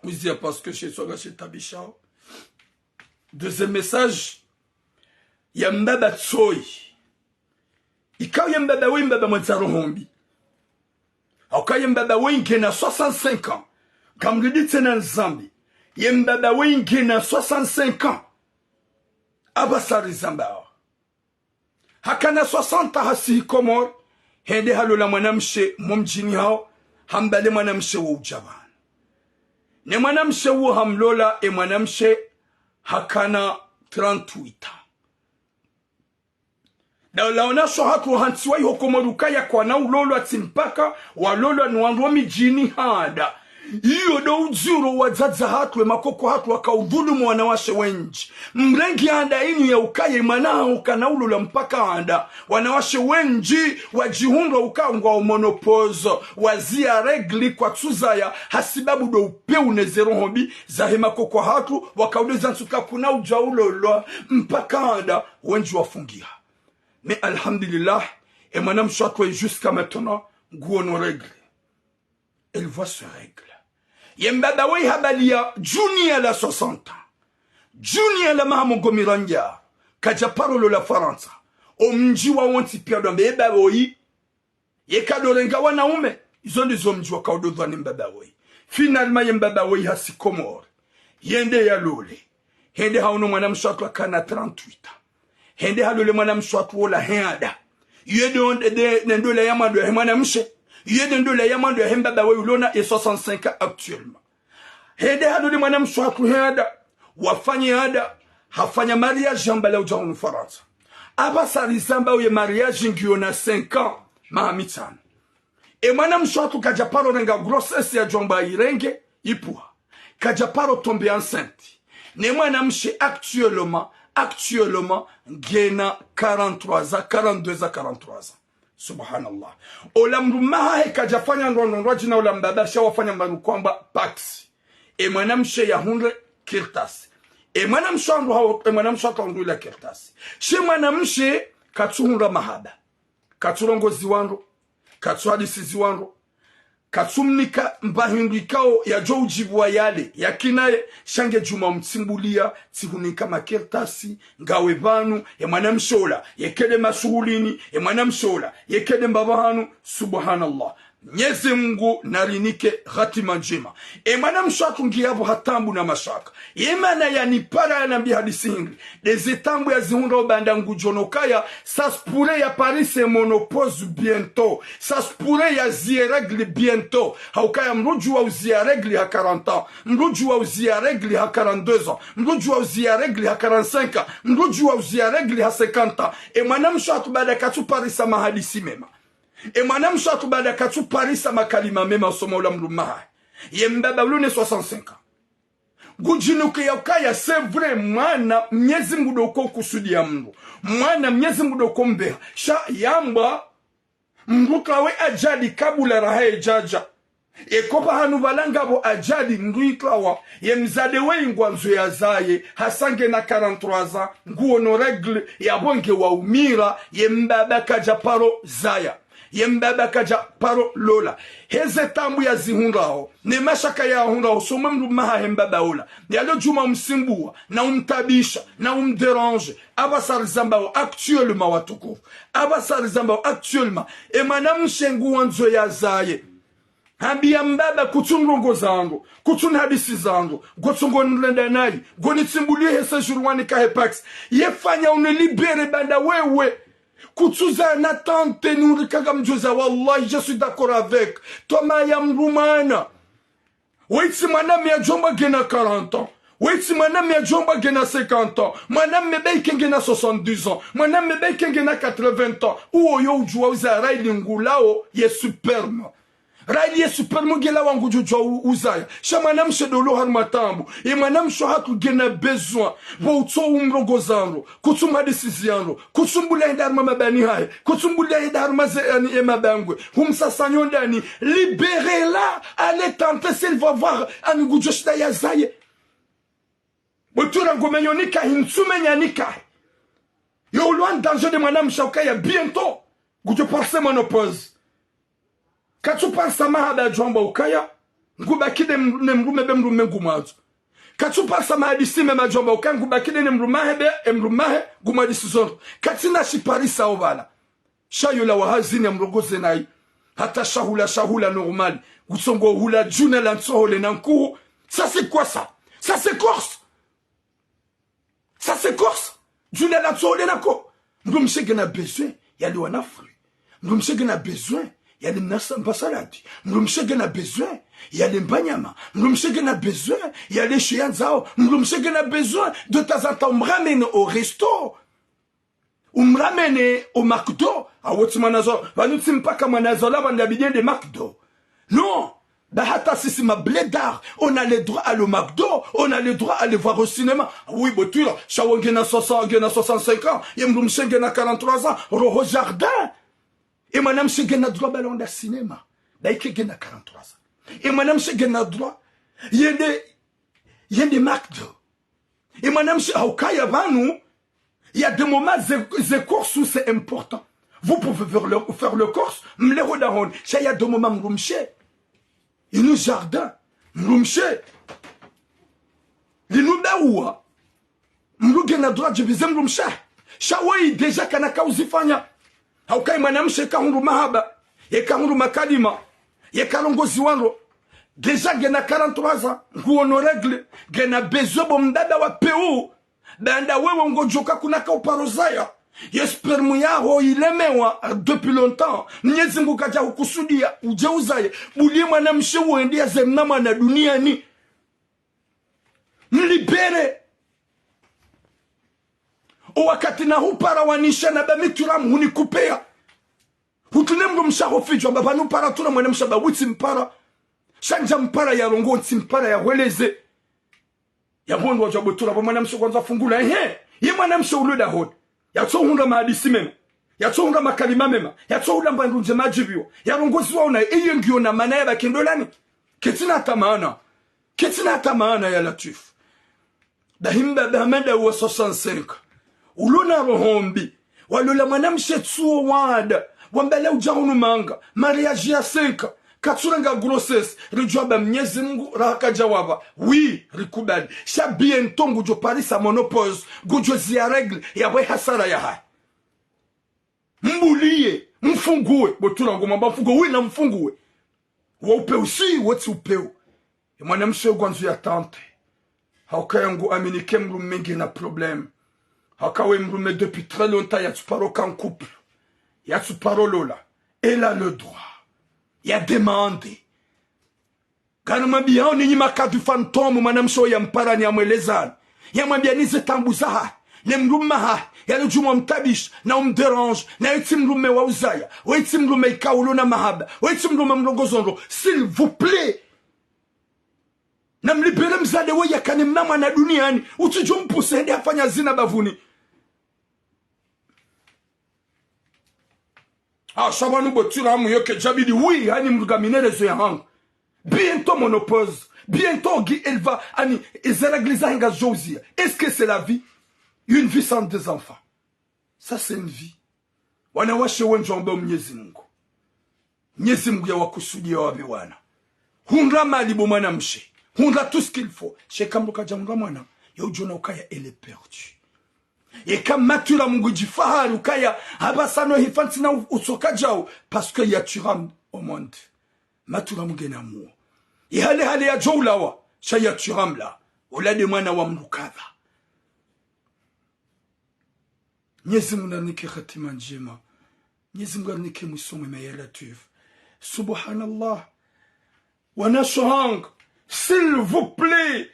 uziya parce que she swaga she tabisha. Deuxième message. Ya mbaba Tsoyi. Ikao ye mbaba woyi mbaba mwendza roho mbi. Hauka ye mbaba woyi ngena soixante-cinq ans. Ngamlidi tsena nzambi. Ye mbaba woyi ngena soixante-cinq ans. Apvasa rizambao. Hakana soixante hasihi Komori. Hende halola mwanamshe mo mdjini hawo. Hambale mwanamshe wo udja pvanu. Ne mwanamshe wo hamlola e mwanamshe hakana trente-huit ans. Daula wanashe hatru hantsiwa iho Komori ukaya kwana ulolwa tsi mpaka walolwa ni wandru wa midjini handa. Iyo ndo udziro wadzadze hatru e makoko hatru wakaudhulumu wanawashe wendji. Mrenge handa inu ya ukaya mwana haho kana ulolwa mpaka handa. Wanawashe wendji wadjihundra uka ngwao ménopause, waziya règles kwatsuzaya, hasibabu ndo upvewu ne ze roho mbi zahe makoko hatru, wakaudeza ntsuka kuna udja ulolwa mpaka handa. Wendji wafungiha. Mais alhamdulillah, e mwanamshe hatru jusqu'à maintenant, nguono règles. Elle voit ses règles. Ye mbaba woyi habaliya djuni ya la soixante ans. Djuni ya la maha mengo mirandja. Kadja paro lola Farantsa. O mdji wawontsi piya ndo wambe ye baba woyi. Ye kadorenga wanaume, izo ndizo mdji wakaudodhwani mbaba woyi. Finalement ye mbaba woyi hasi Komori. Yende yalole. Hende haono mwanamshe hatru akana trente-huit ans. Hende halole mwanamshe hatru wola he handa. Iyo nde, nde, nde ndola ya mwando yahe mwanamshe. Iyo nde ndola ya mwando yahe mbaba woyi ulona ye soixante-cinq ans actuellement. Hende halole mwanamshe hatru he handa, wafanye handa, hafanya mariage hambala udja hunu Farantsa. Apvasa rizambao ye mariage ngiyo na cinq ans, maha mitsanu. E mwanamshe hatru kadja paro renga grossesse yadjo amba irenge, ipvuha. Kadja paro tomber enceinte. Ne mwanamshe actuellement, actuellement, ngena quarante-trois ans, quarante-deux ans, quarante-trois ans. Subhanallah. Ola mdrume hahe kadja fanya ndrongoo ndrwadji na ola mbaba sha wafanya mbapvi kwamba pacs. E mwanamshe yahundre kartasi. E mwanamshe wandru hao, e mwanamshe hatru ahundru ila kartasi. She mwanamshe katsuhundra mahaba. Katsurongozi wandru. Katsuhadisizi wandru. Katsumnika mba hindru ikao yadjo udjibu wa yale, yakinaye, sha nge djuma umtsimbuliya, tsihunika makartasi, ngawe pvanu, e mwanamshe ola, yekede mashuhulini, e mwanamshe ola, yekede mbapvi hanu, subhanallah. Mnyezi Mungu narinike hatima ndjema. E mwanamshe hatru ngiya pvo ha taabu na mashaka. Ye mana yanipara yanambia hadisi hindri. Ndeze taabu yazihundrao baanda ngudjo ona ukaya, ça se pourrait yaparise ménopause bientôt. Ça se pourrait yazie règles bientôt. Ha ukaya mdru udjuwa uzia règles ha quarante ans. Mdru udjuwa uzia règles ha quarante-deux ans. Mdru udjuwa uzia règles ha quarante-cinq ans. Mdru udjuwa uzia règles ha cinquante ans. E mwanamshe hatru baanda katsuparisa mahadisi mema. E mwanamshe hatru baanda katsuparisa makalima mema usoma ula mdrume wahahe. Ye mbaba ulo ne soixante-cinq ans. Ngudjinukiya ukaya, c'est vrai, mwana Mnyezi Mungu ndo uko kusudiya mdru. Mwana Mnyezi Mungu ndo uko mbeha. Sha yambwa, mdru kawe ajali kabula raha yedjadja. Eka pvahanu pvala ngapvo ajali mdru ikawa. Ye mdzadze weyi ngwandzo yazaye, hasa ngena quarante-trois ans, nguono règles, yapvo nge waumira, ye mbaba kadja paro zaya. Ye mbaba kadja paro lola. Heze taabu yazihundrao, ne mashaka yahundrao, usoma mdrume wahahe mbaba ola. Yalo djuma umsumbua, na umtaabisha, na umdéranger. Apvasa rizambao actuellement watukufu. Apvasa rizambao actuellement. E mwanamshe nguwandzo yazaye. Hambia mbaba kutsu ndrongoo zandru, kutsu nhadisi zandru, ngotsongo nrenda nayi, ngonitsimbulie he séjour wanikahe Pacs. Ye fanya unilibérer baanda wewe. Kutsuza na tante nuri kanga mdjuza, wallahi, je suis d'accord avec. Toma ya mdru mwana. Wetsi mwanamme yadjomba ngena quarante ans. Wetsi mwanamme yadjomba ngena cinquante ans. Mwanamme baike ngena soixante-dix ans. Mwanamme baike ngena quatre-vingts ans. Uwo yo udjuwa uza règles ngulao ye sperme. Règles ye sperme ngelawa ngudjo djuwa u-, uzaya. Sha mwanamshe ndo ulo harumwa taabu. Ye mwanamshe hatru ngena besoin. Pvo utso umrongoza ndro. Kutsu mhadisizi ya ndro. Kutsu mbulia hende harumwa mabani hahe. Kutsu mbulia hende harumwa ze, yaani, ye mabangwe. Humsasanyo ndani. Libérez-la. Allez tenter s'il va voir. Yaani ngudjo shinda yazaye. Bo Tura ngomenya unikahi, ntsumenya nikahi. Yo ulo en danger nde mwanamshe ukaya bientôt ngudjo parisa ménopause. Katsuparisa mahaba yadjomba ukaya, ngubaki ne m-, ne mdrume be mdrume ngumwandzo. Katsuparisa mahadisi mema yadjomba ukaya, ngubaki ne mdrume wahe be, e mdrume wahe, ngumhadisi zondro. Katsina shiparisa opvala. Sha yola wa hazini ya mrongoze nayi. Hata shahula, shahula normal. Ngutsongo hula djuna la ntsohole na nkuhu. Ça c'est quoi ça? Ça c'est corse. Ça c'est corse. Djuna la ntsohole na nkuhu. Mdrumshe ngena besoin yale wana fruits. Mdrumshe ngena besoin yale mnasa mba salade. Mdrumshe ngena besoin yale mba nyama. Mdrumshe ngena besoin yale shiyandzao. Mdrumshe ngena besoin de temps en temps umramene au resto. Umramene au McDo. Awo tsi mwana zo. Pvanu tsi mpaka mwana zo la pvanu labidi yende McDo. Non. Ba hata sisi ma blédards, on a le droit à le McDo, on a le droit à aller voir au cinéma. Oui, bo Tura, sha wo ngena soixante, ngena soixante-cinq ans, ye mdrumshe ngena quarante-trois ans, roho jardin. E mwanamshe ngena droit bala wenda cinéma. Baike ngena quarante-trois ans. E mwanamshe ngena droit yende, yende McDo. E mwanamshe ha ukaya pvanu, il y a des moments, ze, ze corse où c'est important. Vous pouvez faire le, faire le corse, mleho dahoni. Sha il y a des moments mdrumshe. Inu jardin. Mdrumshe. Linu dawa. Mdru ngena droit djibize mdrumshe. Sha woyi déjà kana kauzifanya. Ha ukaya mwanamshe kahundru mahaba. Ye kahundru makalima. Ye karongozi wandro. Déjà ngena quarante-trois ans. Nguono règles. Ngena besoin bo mbaba wa peu. Baanda wewe ngodjoka kuna ka uparo zaya. Ye sperme yaho ilemewa depuis longtemps. Mnyezi Mungu kadja hukusudia udje uzaye. Bulie mwanamshe wende yaze mna mwana duniani. Mlibérer. O wakati na hupara wanisha na ba mi Tura mhuni kupea. Hutrune mdrumshe waho fidjwa, ba pvanu para Tura mwanamshe ba witsi mpara. Sha ndja mpara yarongoe, ntsi mpara yahweleze. Yapvo ndo wadja bo Tura, bo mwanamshe kwandzo afungula. Ehe, ye mwanamshe ulo dahoni. Yatsohundra mahadisi mema. Yatsohundra makalima mema. Yatsohundra mba ndrundje madjibiwa. Yarongoziwa ona, eye ngiyo na maana yabaki ndolani. Ketsina hata maana. Ketsina hata maana ya Latwifu. Bahi mbaba Hamada wa soixante-cinq. Ulo na roho mbi. Walola mwanamshe tsuo wada. Wamba la udja hunu manga. Mariage ya cinq ans. Katsurenga grossesse. Ridjuwa ba Mnyezi Mungu raha kadja wapva. Oui, rikubali. Sha bientôt ngudjo parisa ménopause. Ngudjo zia règles. Yapvo hasara yahahe. Mbuliye, mfungue. Bo Tura ngomwamba mfungue, oui na mfungue. Wo upeu si, wo tsi upeu. Ye mwanamshe ngwandzo ya tente. Hauka yangu amini ke mdrume ngena problème. Hauka we mdrume depuis très longtemps yatsuparo ka en couple. Yatsuparo lola. Elle a le droit. Ya demander. Ngamwambiyao ninyi makadhi fantôme, mwanamshe oyo yamparani yamwelezani. Yamwambiyani ze taabu zahahe. Ne mdrume hahe, yalidjumwa mtabisha, na umdérange, na yetsi mdrume wa uzaya, wetsi mdrume ikao ulo na mahaba, wetsi mdrume mlongozo ndro. S'il vous plaît. Namlibere mdzadze we yakane mna mwana duniani, utsidjo mpuse hende hafanya zina bavuni. Ah, sha pvanu bo Thuram yo ke djabidi, oui, hani mdru ngamina raison yahangu. Bientôt ménopause, bientôt gi elle va, hani, eze règles zahe ngazidjo uziya. Est-ce que c'est la vie? Une vie sans des enfants. Ça, c'est une vie. Wanawashe wendji wamba Mnyezi Mungu. Mnyezi Mungu yawakusudiya wapve wana. Hundra mali bo mwanamshe. Hundra tout ce qu'il faut. Sha eka mdru kadja hundra mwana, yo udjona ukaya elle est perdue. Eka matula Mungu djifahari ukaya hapvasa no hifa ntsina u-, utsoka djau, parce que ya Thuram au monde. Matula Mungu ngena muo. Ihale hale yadjo ulawa, sha ya Thuram la. Ula nde mwana wa mdru kadha. Mnyezi Mungu narinike hatima ndjema. Mnyezi Mungu arinike mwiso mwema ya Latwif. Subhanallah. Wanashe wahangu, s'il vous plaît,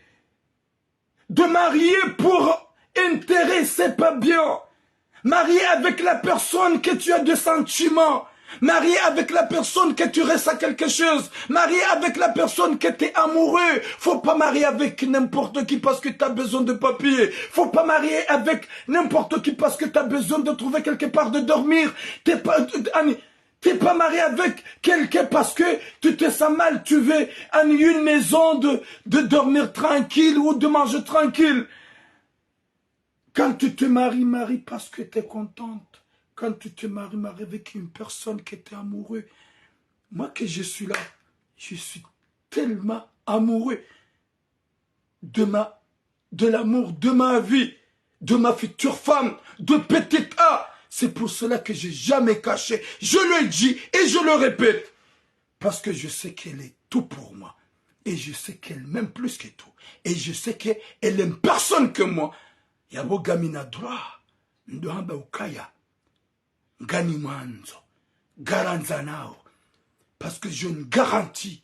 de marier pour intérêt, c'est pas bien. Marier avec la personne que tu as de sentiments. Marier avec la personne que tu ressens quelque chose. Marier avec la personne que t'es amoureux. Faut pas marier avec n'importe qui parce que t'as besoin de papier. Faut pas marier avec n'importe qui parce que t'as besoin de trouver quelque part de dormir. T'es pas, euh, Annie, t'es pas marié avec quelqu'un parce que tu te sens mal, tu veux, Annie, une maison de, de dormir tranquille ou de manger tranquille. Quand tu te maries, marie parce que t'es contente. Quand tu te maries, marie avec une personne que t'es amoureux. Moi que je suis là, je suis tellement amoureux de ma, de l'amour de ma vie, de ma future femme, de petite A. C'est pour cela que j'ai jamais caché. Je le dis et je le répète. Parce que je sais qu'elle est tout pour moi. Et je sais qu'elle m'aime plus que tout. Et je sais qu'elle aime personne que moi. Yapvo ngamina droit ndo hamba ukaya ngani mwandzo, ngarandzanao. Parce que je ne garantis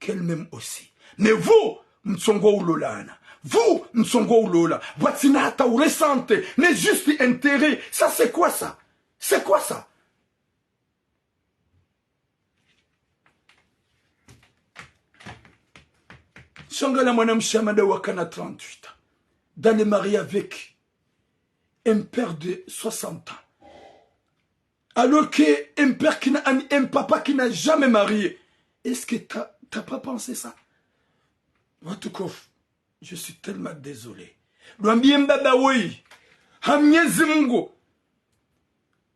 qu'elle m'aime aussi. Mais vous, mtsongo ulolana. Vous, mtsongo ulola. Pvatsina hata uressentir. Mais juste intérêt. Ça, c'est quoi ça? C'est quoi ça? Shangaa mwanamshe amada wakana trente-huit ans, d'aller marier avec un père de soixante ans. Alors que un père qui n'a, un, un papa qui n'a jamais marié. Est-ce que t'as, t'as pas pensé ça? Watukufu, je suis tellement désolé. Lwambiye mbaba woyi, ha Mnyezi Mungu.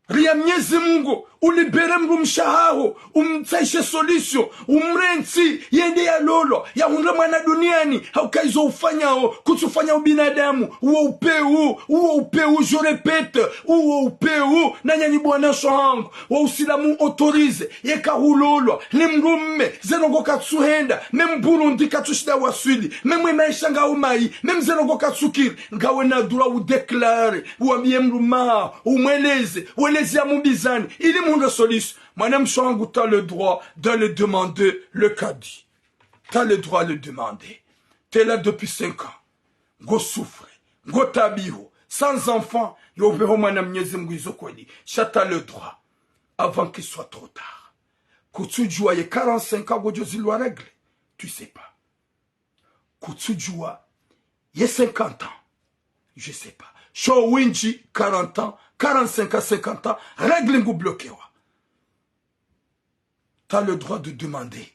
Ria Mnyezi Mungu, ulibere mdrumshe wahaho, umtsahishe solution, umrentsi, yende yalolwa, yahundre mwana duniani, hauka izo ufanyao, kutsufanya ubinadamu, uwo upeu, uwo upeu, je répète, uwo upeu, na nyanyi bo wanashe wahangu, wo usilamu autorisé, yeka hulolwa, ni mdrume, ze ndrongoo katsuhenda, même Burundi katsushinda waswili, même maesha ngao mayi, même ze ndrongoo katsukiri, ngawe na droit udéclarer, uwambiye mdrume waho, umweleze, weleze ya mubizani, ili muhundre solution. Mwanamshe wahangu, t'as le droit d'aller demander le cadi. T'as le droit de le demander. T'es là depuis cinq ans. Ngo souffre. Ngo tabiho. Sans enfant. Yo upveho mwana, Mnyezi Mungu, izo kweli. Sha t'as le droit. Avant qu'il soit trop tard. Kutsudjua ye quarante-cinq ans ngodjo zilwa règles. Tu sais pas. Kutsudjua ye cinquante ans. Je sais pas. Sho windji quarante ans, quarante-cinq à cinquante ans, règles ngu bloquewa. T'as le droit de demander.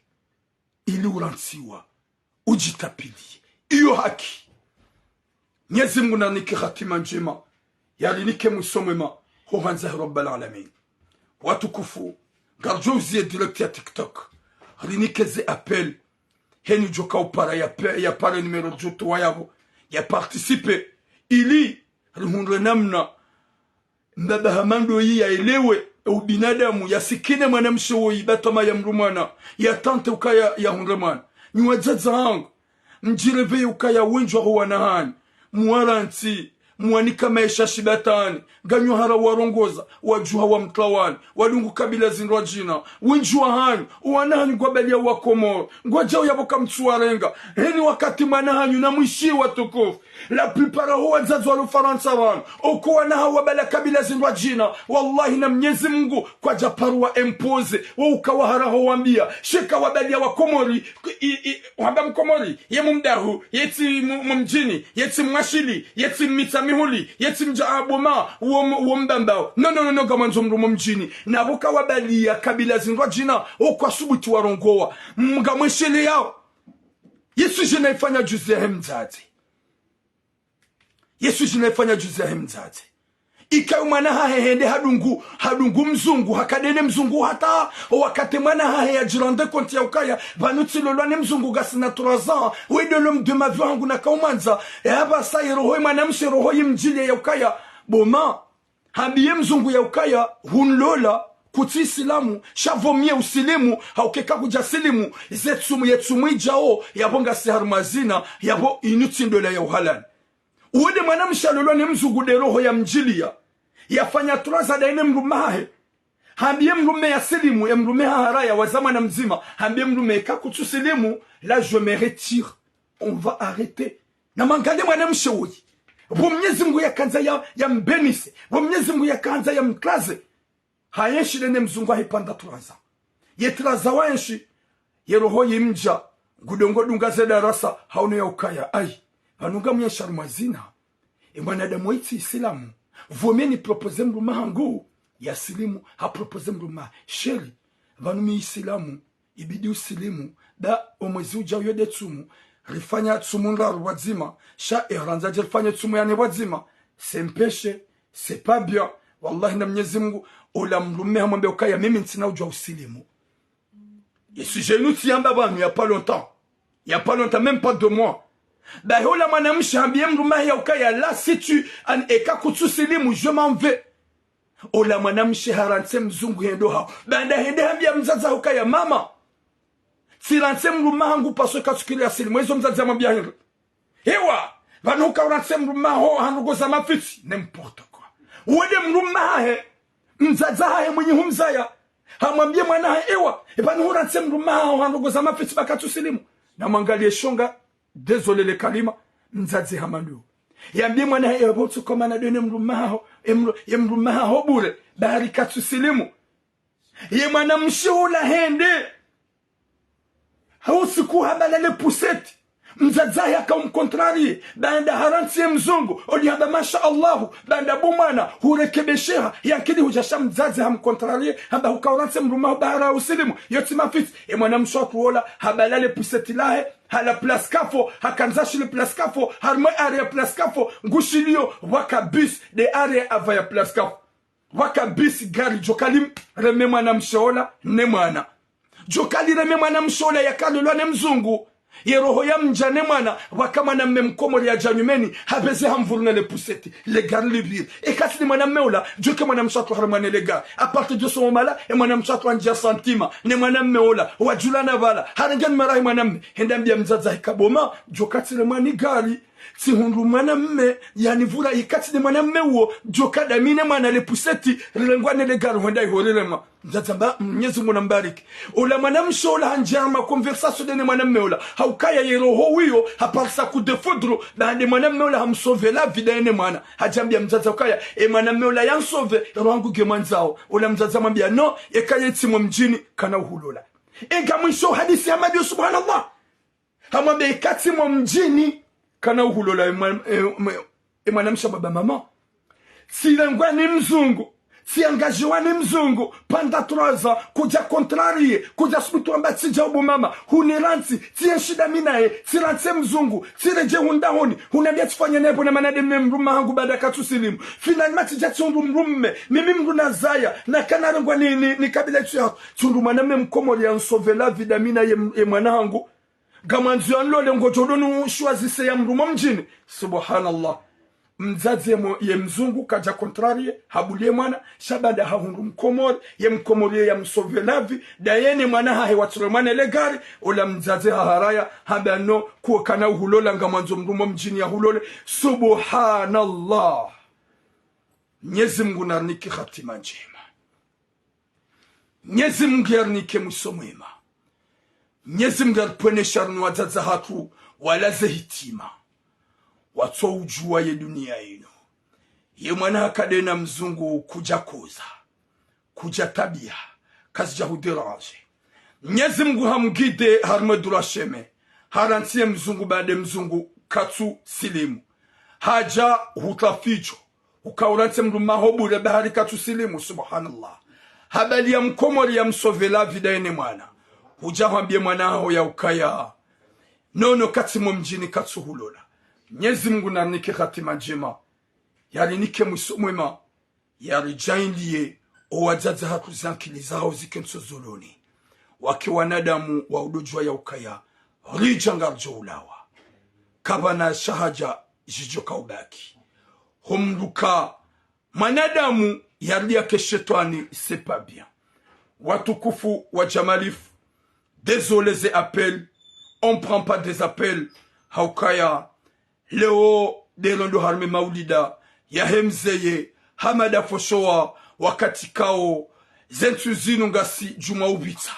Ili urantsiwa. Udjitapiliye. Iyo haki. Mnyezi Mungu narinike hatima ndjema. Yarinike mwiso mwema. Ho handza he Rabbal Alamin. Watukufu, ngaridjo uziye direct ya TikTok. Rinike ze appel. Heni djoka upara ya pe-, ya pare numéro djotowa yapvo. Ya participer. Ili rihundre namna mbaba hama ndoyi yaelewe. Eubinadamu yasikine mwanamshe woyi, ba twamaa ya mdru mwana, ya tente ukaya yahundre mwana. Nyi wadzadze hangu, mdjireveye ukaya wendji waho wana hanyu mwaranti, mwanika maesha shibatwani, nganyu hara warongoza, wadjuha wamtawani, wadungu kabila zindrwadjina. Wendji wahanyu, owana hanyu ngwabaliya wa Komori, ngwadjao yapvo kamtsuwarenga. Heni wakati mwana hanyu, namwishiye watukufu. La plupart ho wadzadze walo Farantsa pvanu, oko wana hawo wabala kabila zindrwadjina. Wallahi na Mnyezi Mungu, kwadja paro wa imposer, wo uka wahara ho wambiya, sha eka wabaliya wa Komori, i, i, wamba Mkomori, ye Mumdahu, ye tsi mu, Mumdjini, ye tsi Mwashili, ye tsi Mitsamihuli, ye tsi Mdja Aboma, wo, wo Mbambao. No, no, no, no, ngamwandzo mdru Mumdjini. Na pvo ka wabaliya kabila zindrwadjina, o kwasubuti warongowa. Ngamwesheleyao. Ye sujet nayifanya juzi yahe mdzadze. Ye sujet nayifanya juzi yahe mdzadze. Ikayo mwana hahe hende hadungu, hadungu mzungu, hakade ne mzungu hata, o wakati mwana hahe yadji rendre compte ya ukaya, pvanu tsilolwa ne mzungu ngasina trois ans, we de l'homme de ma vie hangu nakaumwandza, e apvasa ye roho ye mwanamshe roho yimdjiliya ya ukaya, bo ma, hambiye mzungu ya ukaya, hunlola, kutsi Isilamu, sha vaut mieux usilimu, hauka eka kudja silimu, ze tsumu, ye tsumu idjao, yapvo ngasi harumwa zina, yapvo inu tsi ndola ya uhalali. Uwo de mwanamshe alolwa ne mzungu de roho yamdjiliya. Yafanya trois ans daye ne mdrume hahe. Hambiye mdrume yasilimu, ye mdrume haharaya waza mwana mdzima. Hambiye mdrume eka kutsusilimu, là je me retire. On va arrêter. Namwangaliye mwanamshe woyi. Pvo Mnyezi Mungu yakandza ya, yambénisse. Pvo Mnyezi Mungu yakandza yamcrase. Hayenshi de ne mzungu hahe pendant trois ans. Ye trois ans wayenshi, ye roho yimdja, ngudjo ngo dunga ze darasa, haono ya ukaya, ayi, pvanu ngamwenshi harumwa zina. E mwanadamu woyi tsi Isilamu, vaut mieux ni proposer mdrume hangu, yasilimu, ha proposer mdrume, chéri, pvanu mi Isilamu, ibidi usilimu, ba omwezi udjao yo de tsumu, rifanya tsumu ndraru pvwadzima, sha e randza dje rifanye tsumu ya nne pvwadzima, c'est un péché, c'est pas bien. Wallahi na Mnyezi Mungu, ola mdrume hamwambiya ukaya mimi ntsina udjuwa usilimu. Ye sujet inu tsiyamba pvanu, il y a pas longtemps. Il y a pas longtemps, même pas deux mois. Bahi ola mwanamshe hambiye mdrume hahe ya ukaya là, si tu, an, eka kutsusilimu, je m'en vais. Ola mwanamshe harantsi mzungu hende haho. Baanda hende hambiya mdzadze hahe ukaya mama, tsirantsi mdrume hangu parce que katsukiri yasilimu. Ezo mdzadze hamwambiya hindri? Ewa, pvanu huka urantsi mdrume haho ha ndrongoo za mafitsi. N'importe quoi. Uwo de mdrume hahe, mdzadze hahe mwinyi humzaya. Hamwambiye mwana hahe, ewa, e pvanu hurantsi mdrume haho ha ndrongoo za mafitsi ba katsusilimu. Namwangaliye shonga, désolé le kalima, mdzadze hama ndo. Yambiye mwana hahe, ewa, bo tsukomana de ne mdrume haho, e mdru-, ye mdrume haho bure, ba hari katsusilimu. Ye mwanamshe ola hende. Ha usiku habala le poussette. Mdzadze hahe haka umcontrarier. Baanda harantsi ye mzungu. Odi hamba masha Allahu. Baanda bo mwana. Hurekebesheha. Ye ankili hudja sha mdzadze hamcontrarier. Hamba huka urantsi mdrume haho ba hari usilimu. Yo tsi mafitsi. E mwanamshe hatru ola. Habala le poussette lahe. Hala Place Kafo. Hakandza shile Place Kafo. Harumwa arrêt ya Place Kafo. Ngushiliyo. Waka bus. De arrêt avant ya Place Kafo. Waka bisi gari djoka limreme mwanamshe ola ne mwana. Djoka lireme mwanamshe ola yakalolwa ne mzungu. Ye roho yamdja ne mwana, waka mwanamme mkomori yadja nyumeni, hapveze hamvuru ne le poussette, le gari lipvire. Eka tsi ne mwanamme ola, djoka mwanamshe hatru harumwa ne le gari. À partir de ce moment-là, e mwanamshe hatru handjia sentiment, ne mwanamme ola, wadjulana pvala, harenge numero yahe mwanamme, hende hambiya mdzadze hahe ka bo ma, djoka tsiremwa ni gari. Tsihundru mwanamme, yanivura ikatsi ne mwanamme uwo, djoka dami ne mwana le poussette, rilengwa ne le gari hwenda iho rirema. Mdzadze hamba, Mnyezi Mungu nambariki. Ola mwanamshe ola handjia ma conversation de ne mwanamme ola. Haukaya ye roho wiyo, haparisa coup de foudre, baanda mwanamme ola hamsauve la vie de ne mwana. Hadja hambiya mdzadze ukaya, e mwanamme ola yansauve, roho hangu ngemwandzao. Ola mdzadze hamwambiya, non, eka ye tsi mwa mdjini, kana uhulola. Eka mwisho hadisi ya madiyo, subhanallah. Hamwambiya ikatsi mwa mdjini, kana uhulola e mwa-, e, e, e mwanamshe baba mama. Tsirengwa ni mzungu, tsiangajiwa ni mzungu, pendant trois ans, kudja contrarier, kudja subutu wamba tsidja ubu mama, hunirantsi, tsiyenshi dami naye, tsirantsi mzungu, tsiredje hundahoni, hunambiya tsifanye naye bo na mana de ne mdrume hangu baanda katsusilimu. Finalement tsidja tsihundru mdrume, mimi mdru nazaya, nakana rengwa ni, ni, ni kabila itsu ya, tsihundru mwanamme mkomori yansauve la vie dami naye, e mwana hangu. Ngamwandzo yanilole ngodjo ndo nu choisisse ya mdru mwa mdjini. Subhanallah. Mdzadze mo-, ye mzungu kadja contrarié, habuliye mwana, sha baada hahundru mkomori, ye mkomori ye ya msauvé la vie, ndaye ne mwana hahe watsirwe mwana le gari, ola mdzadze haharaya, hamba no, kuwe kana uhulola ngamwandzo mdru mo mdjini yahulole. Subhanallah. Mnyezi Mngu narinike hatima ndjema. Mnyezi Mngu yarinike mwiso mwema. Mnyezi Mngu yaripvwene sharuni wadzadze hatru walaze hitima. Watso udjuwa ye duniya inu. Ye mwana hakade na mzungu kudja koza. Kudja tabiha. Kazidja hudéranger. Mnyezi Mngu hamguidé harumwa droit chemin. Harantsi ye mzungu baada mzungu katsu silimu. Hadja hutra fidjo. Uka urantsi mdru maho bure bahari katsu silimu, subhanallah. Habali ya mkomori ya msauvé la vie ndaye ne mwana. Hudja hwambiye mwana haho ya ukaya. Nono katsi mo mdjini katsu hulola. Mnyezi Mngu narinike hatima ndjema. Yarinike mwiso mwema. Yaridjaanliye owadzadze hatru zankili zahawo zike ntso zoloni. Wake wanadamu wa udodjuwa ya ukaya. Ridja ngaridjo ulawa. Kapvana shahadja zidjo kaubaki. Homluka mwanadamu yaliya ke shetwani, c'est pas bien. Watukufu wa Jamalifu, désolé ze appel, on prend pas des appels, ha ukaya, leo, ndelo ndo harumwa maulida, yahe mzeye, Hamada Foshowa, wakati kawo, ze ntsu zinu ngasi djumwa upvitsa.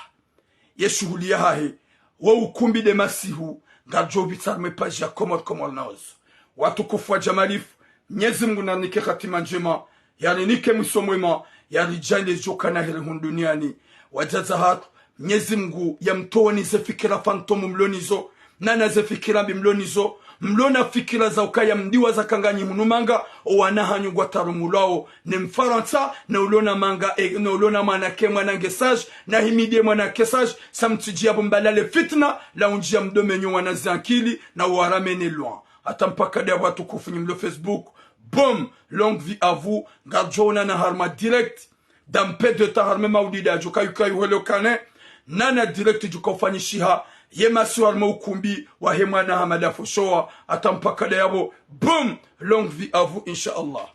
Ye shuhuli yahahe, wo ukumbi nde masihu, ngaridjo upvitsa harumwa ye page ya Komor Komor News. Watukufu wa Jamalifu, Mnyezi Mngu narinike hatima ndjema, yarinike mwiso mwema, yaridjaanliye zidjo kana heri hunu duniani. Wadzadze hatru, Mnyezi Mngu yamtoweni ze fikira fantôme mlo nazo, nana ze fikira mbi mlo nazo, mlo na fikira za ukaya mdiwa za kanganyi hunu manga, owana hanyu ngwatarumulwawo, ne Mfarantsa, ne ulo na manga, e, ne ulo na mwana ke mwana nge sage, na himidiye mwana ke sage, sa mtsidji yapvo mbalale fitna, la undjiya mdomenyo wana zankili, na uwaramene loin. Hata mpaka ndapvo watukufu nyi mlo Facebook, boum, longue vie à vous, ngaridjo onana harumwa direct, dans peu de temps harumwa maulida, djo kayu kayu hwelo kane, nana direct djo kaufanyishiha, ye masihu harumwa ukumbi, wahe mwana Hamada Foshowa, hata mpaka ndapvo, boum, longue vie à vous, insha Allah.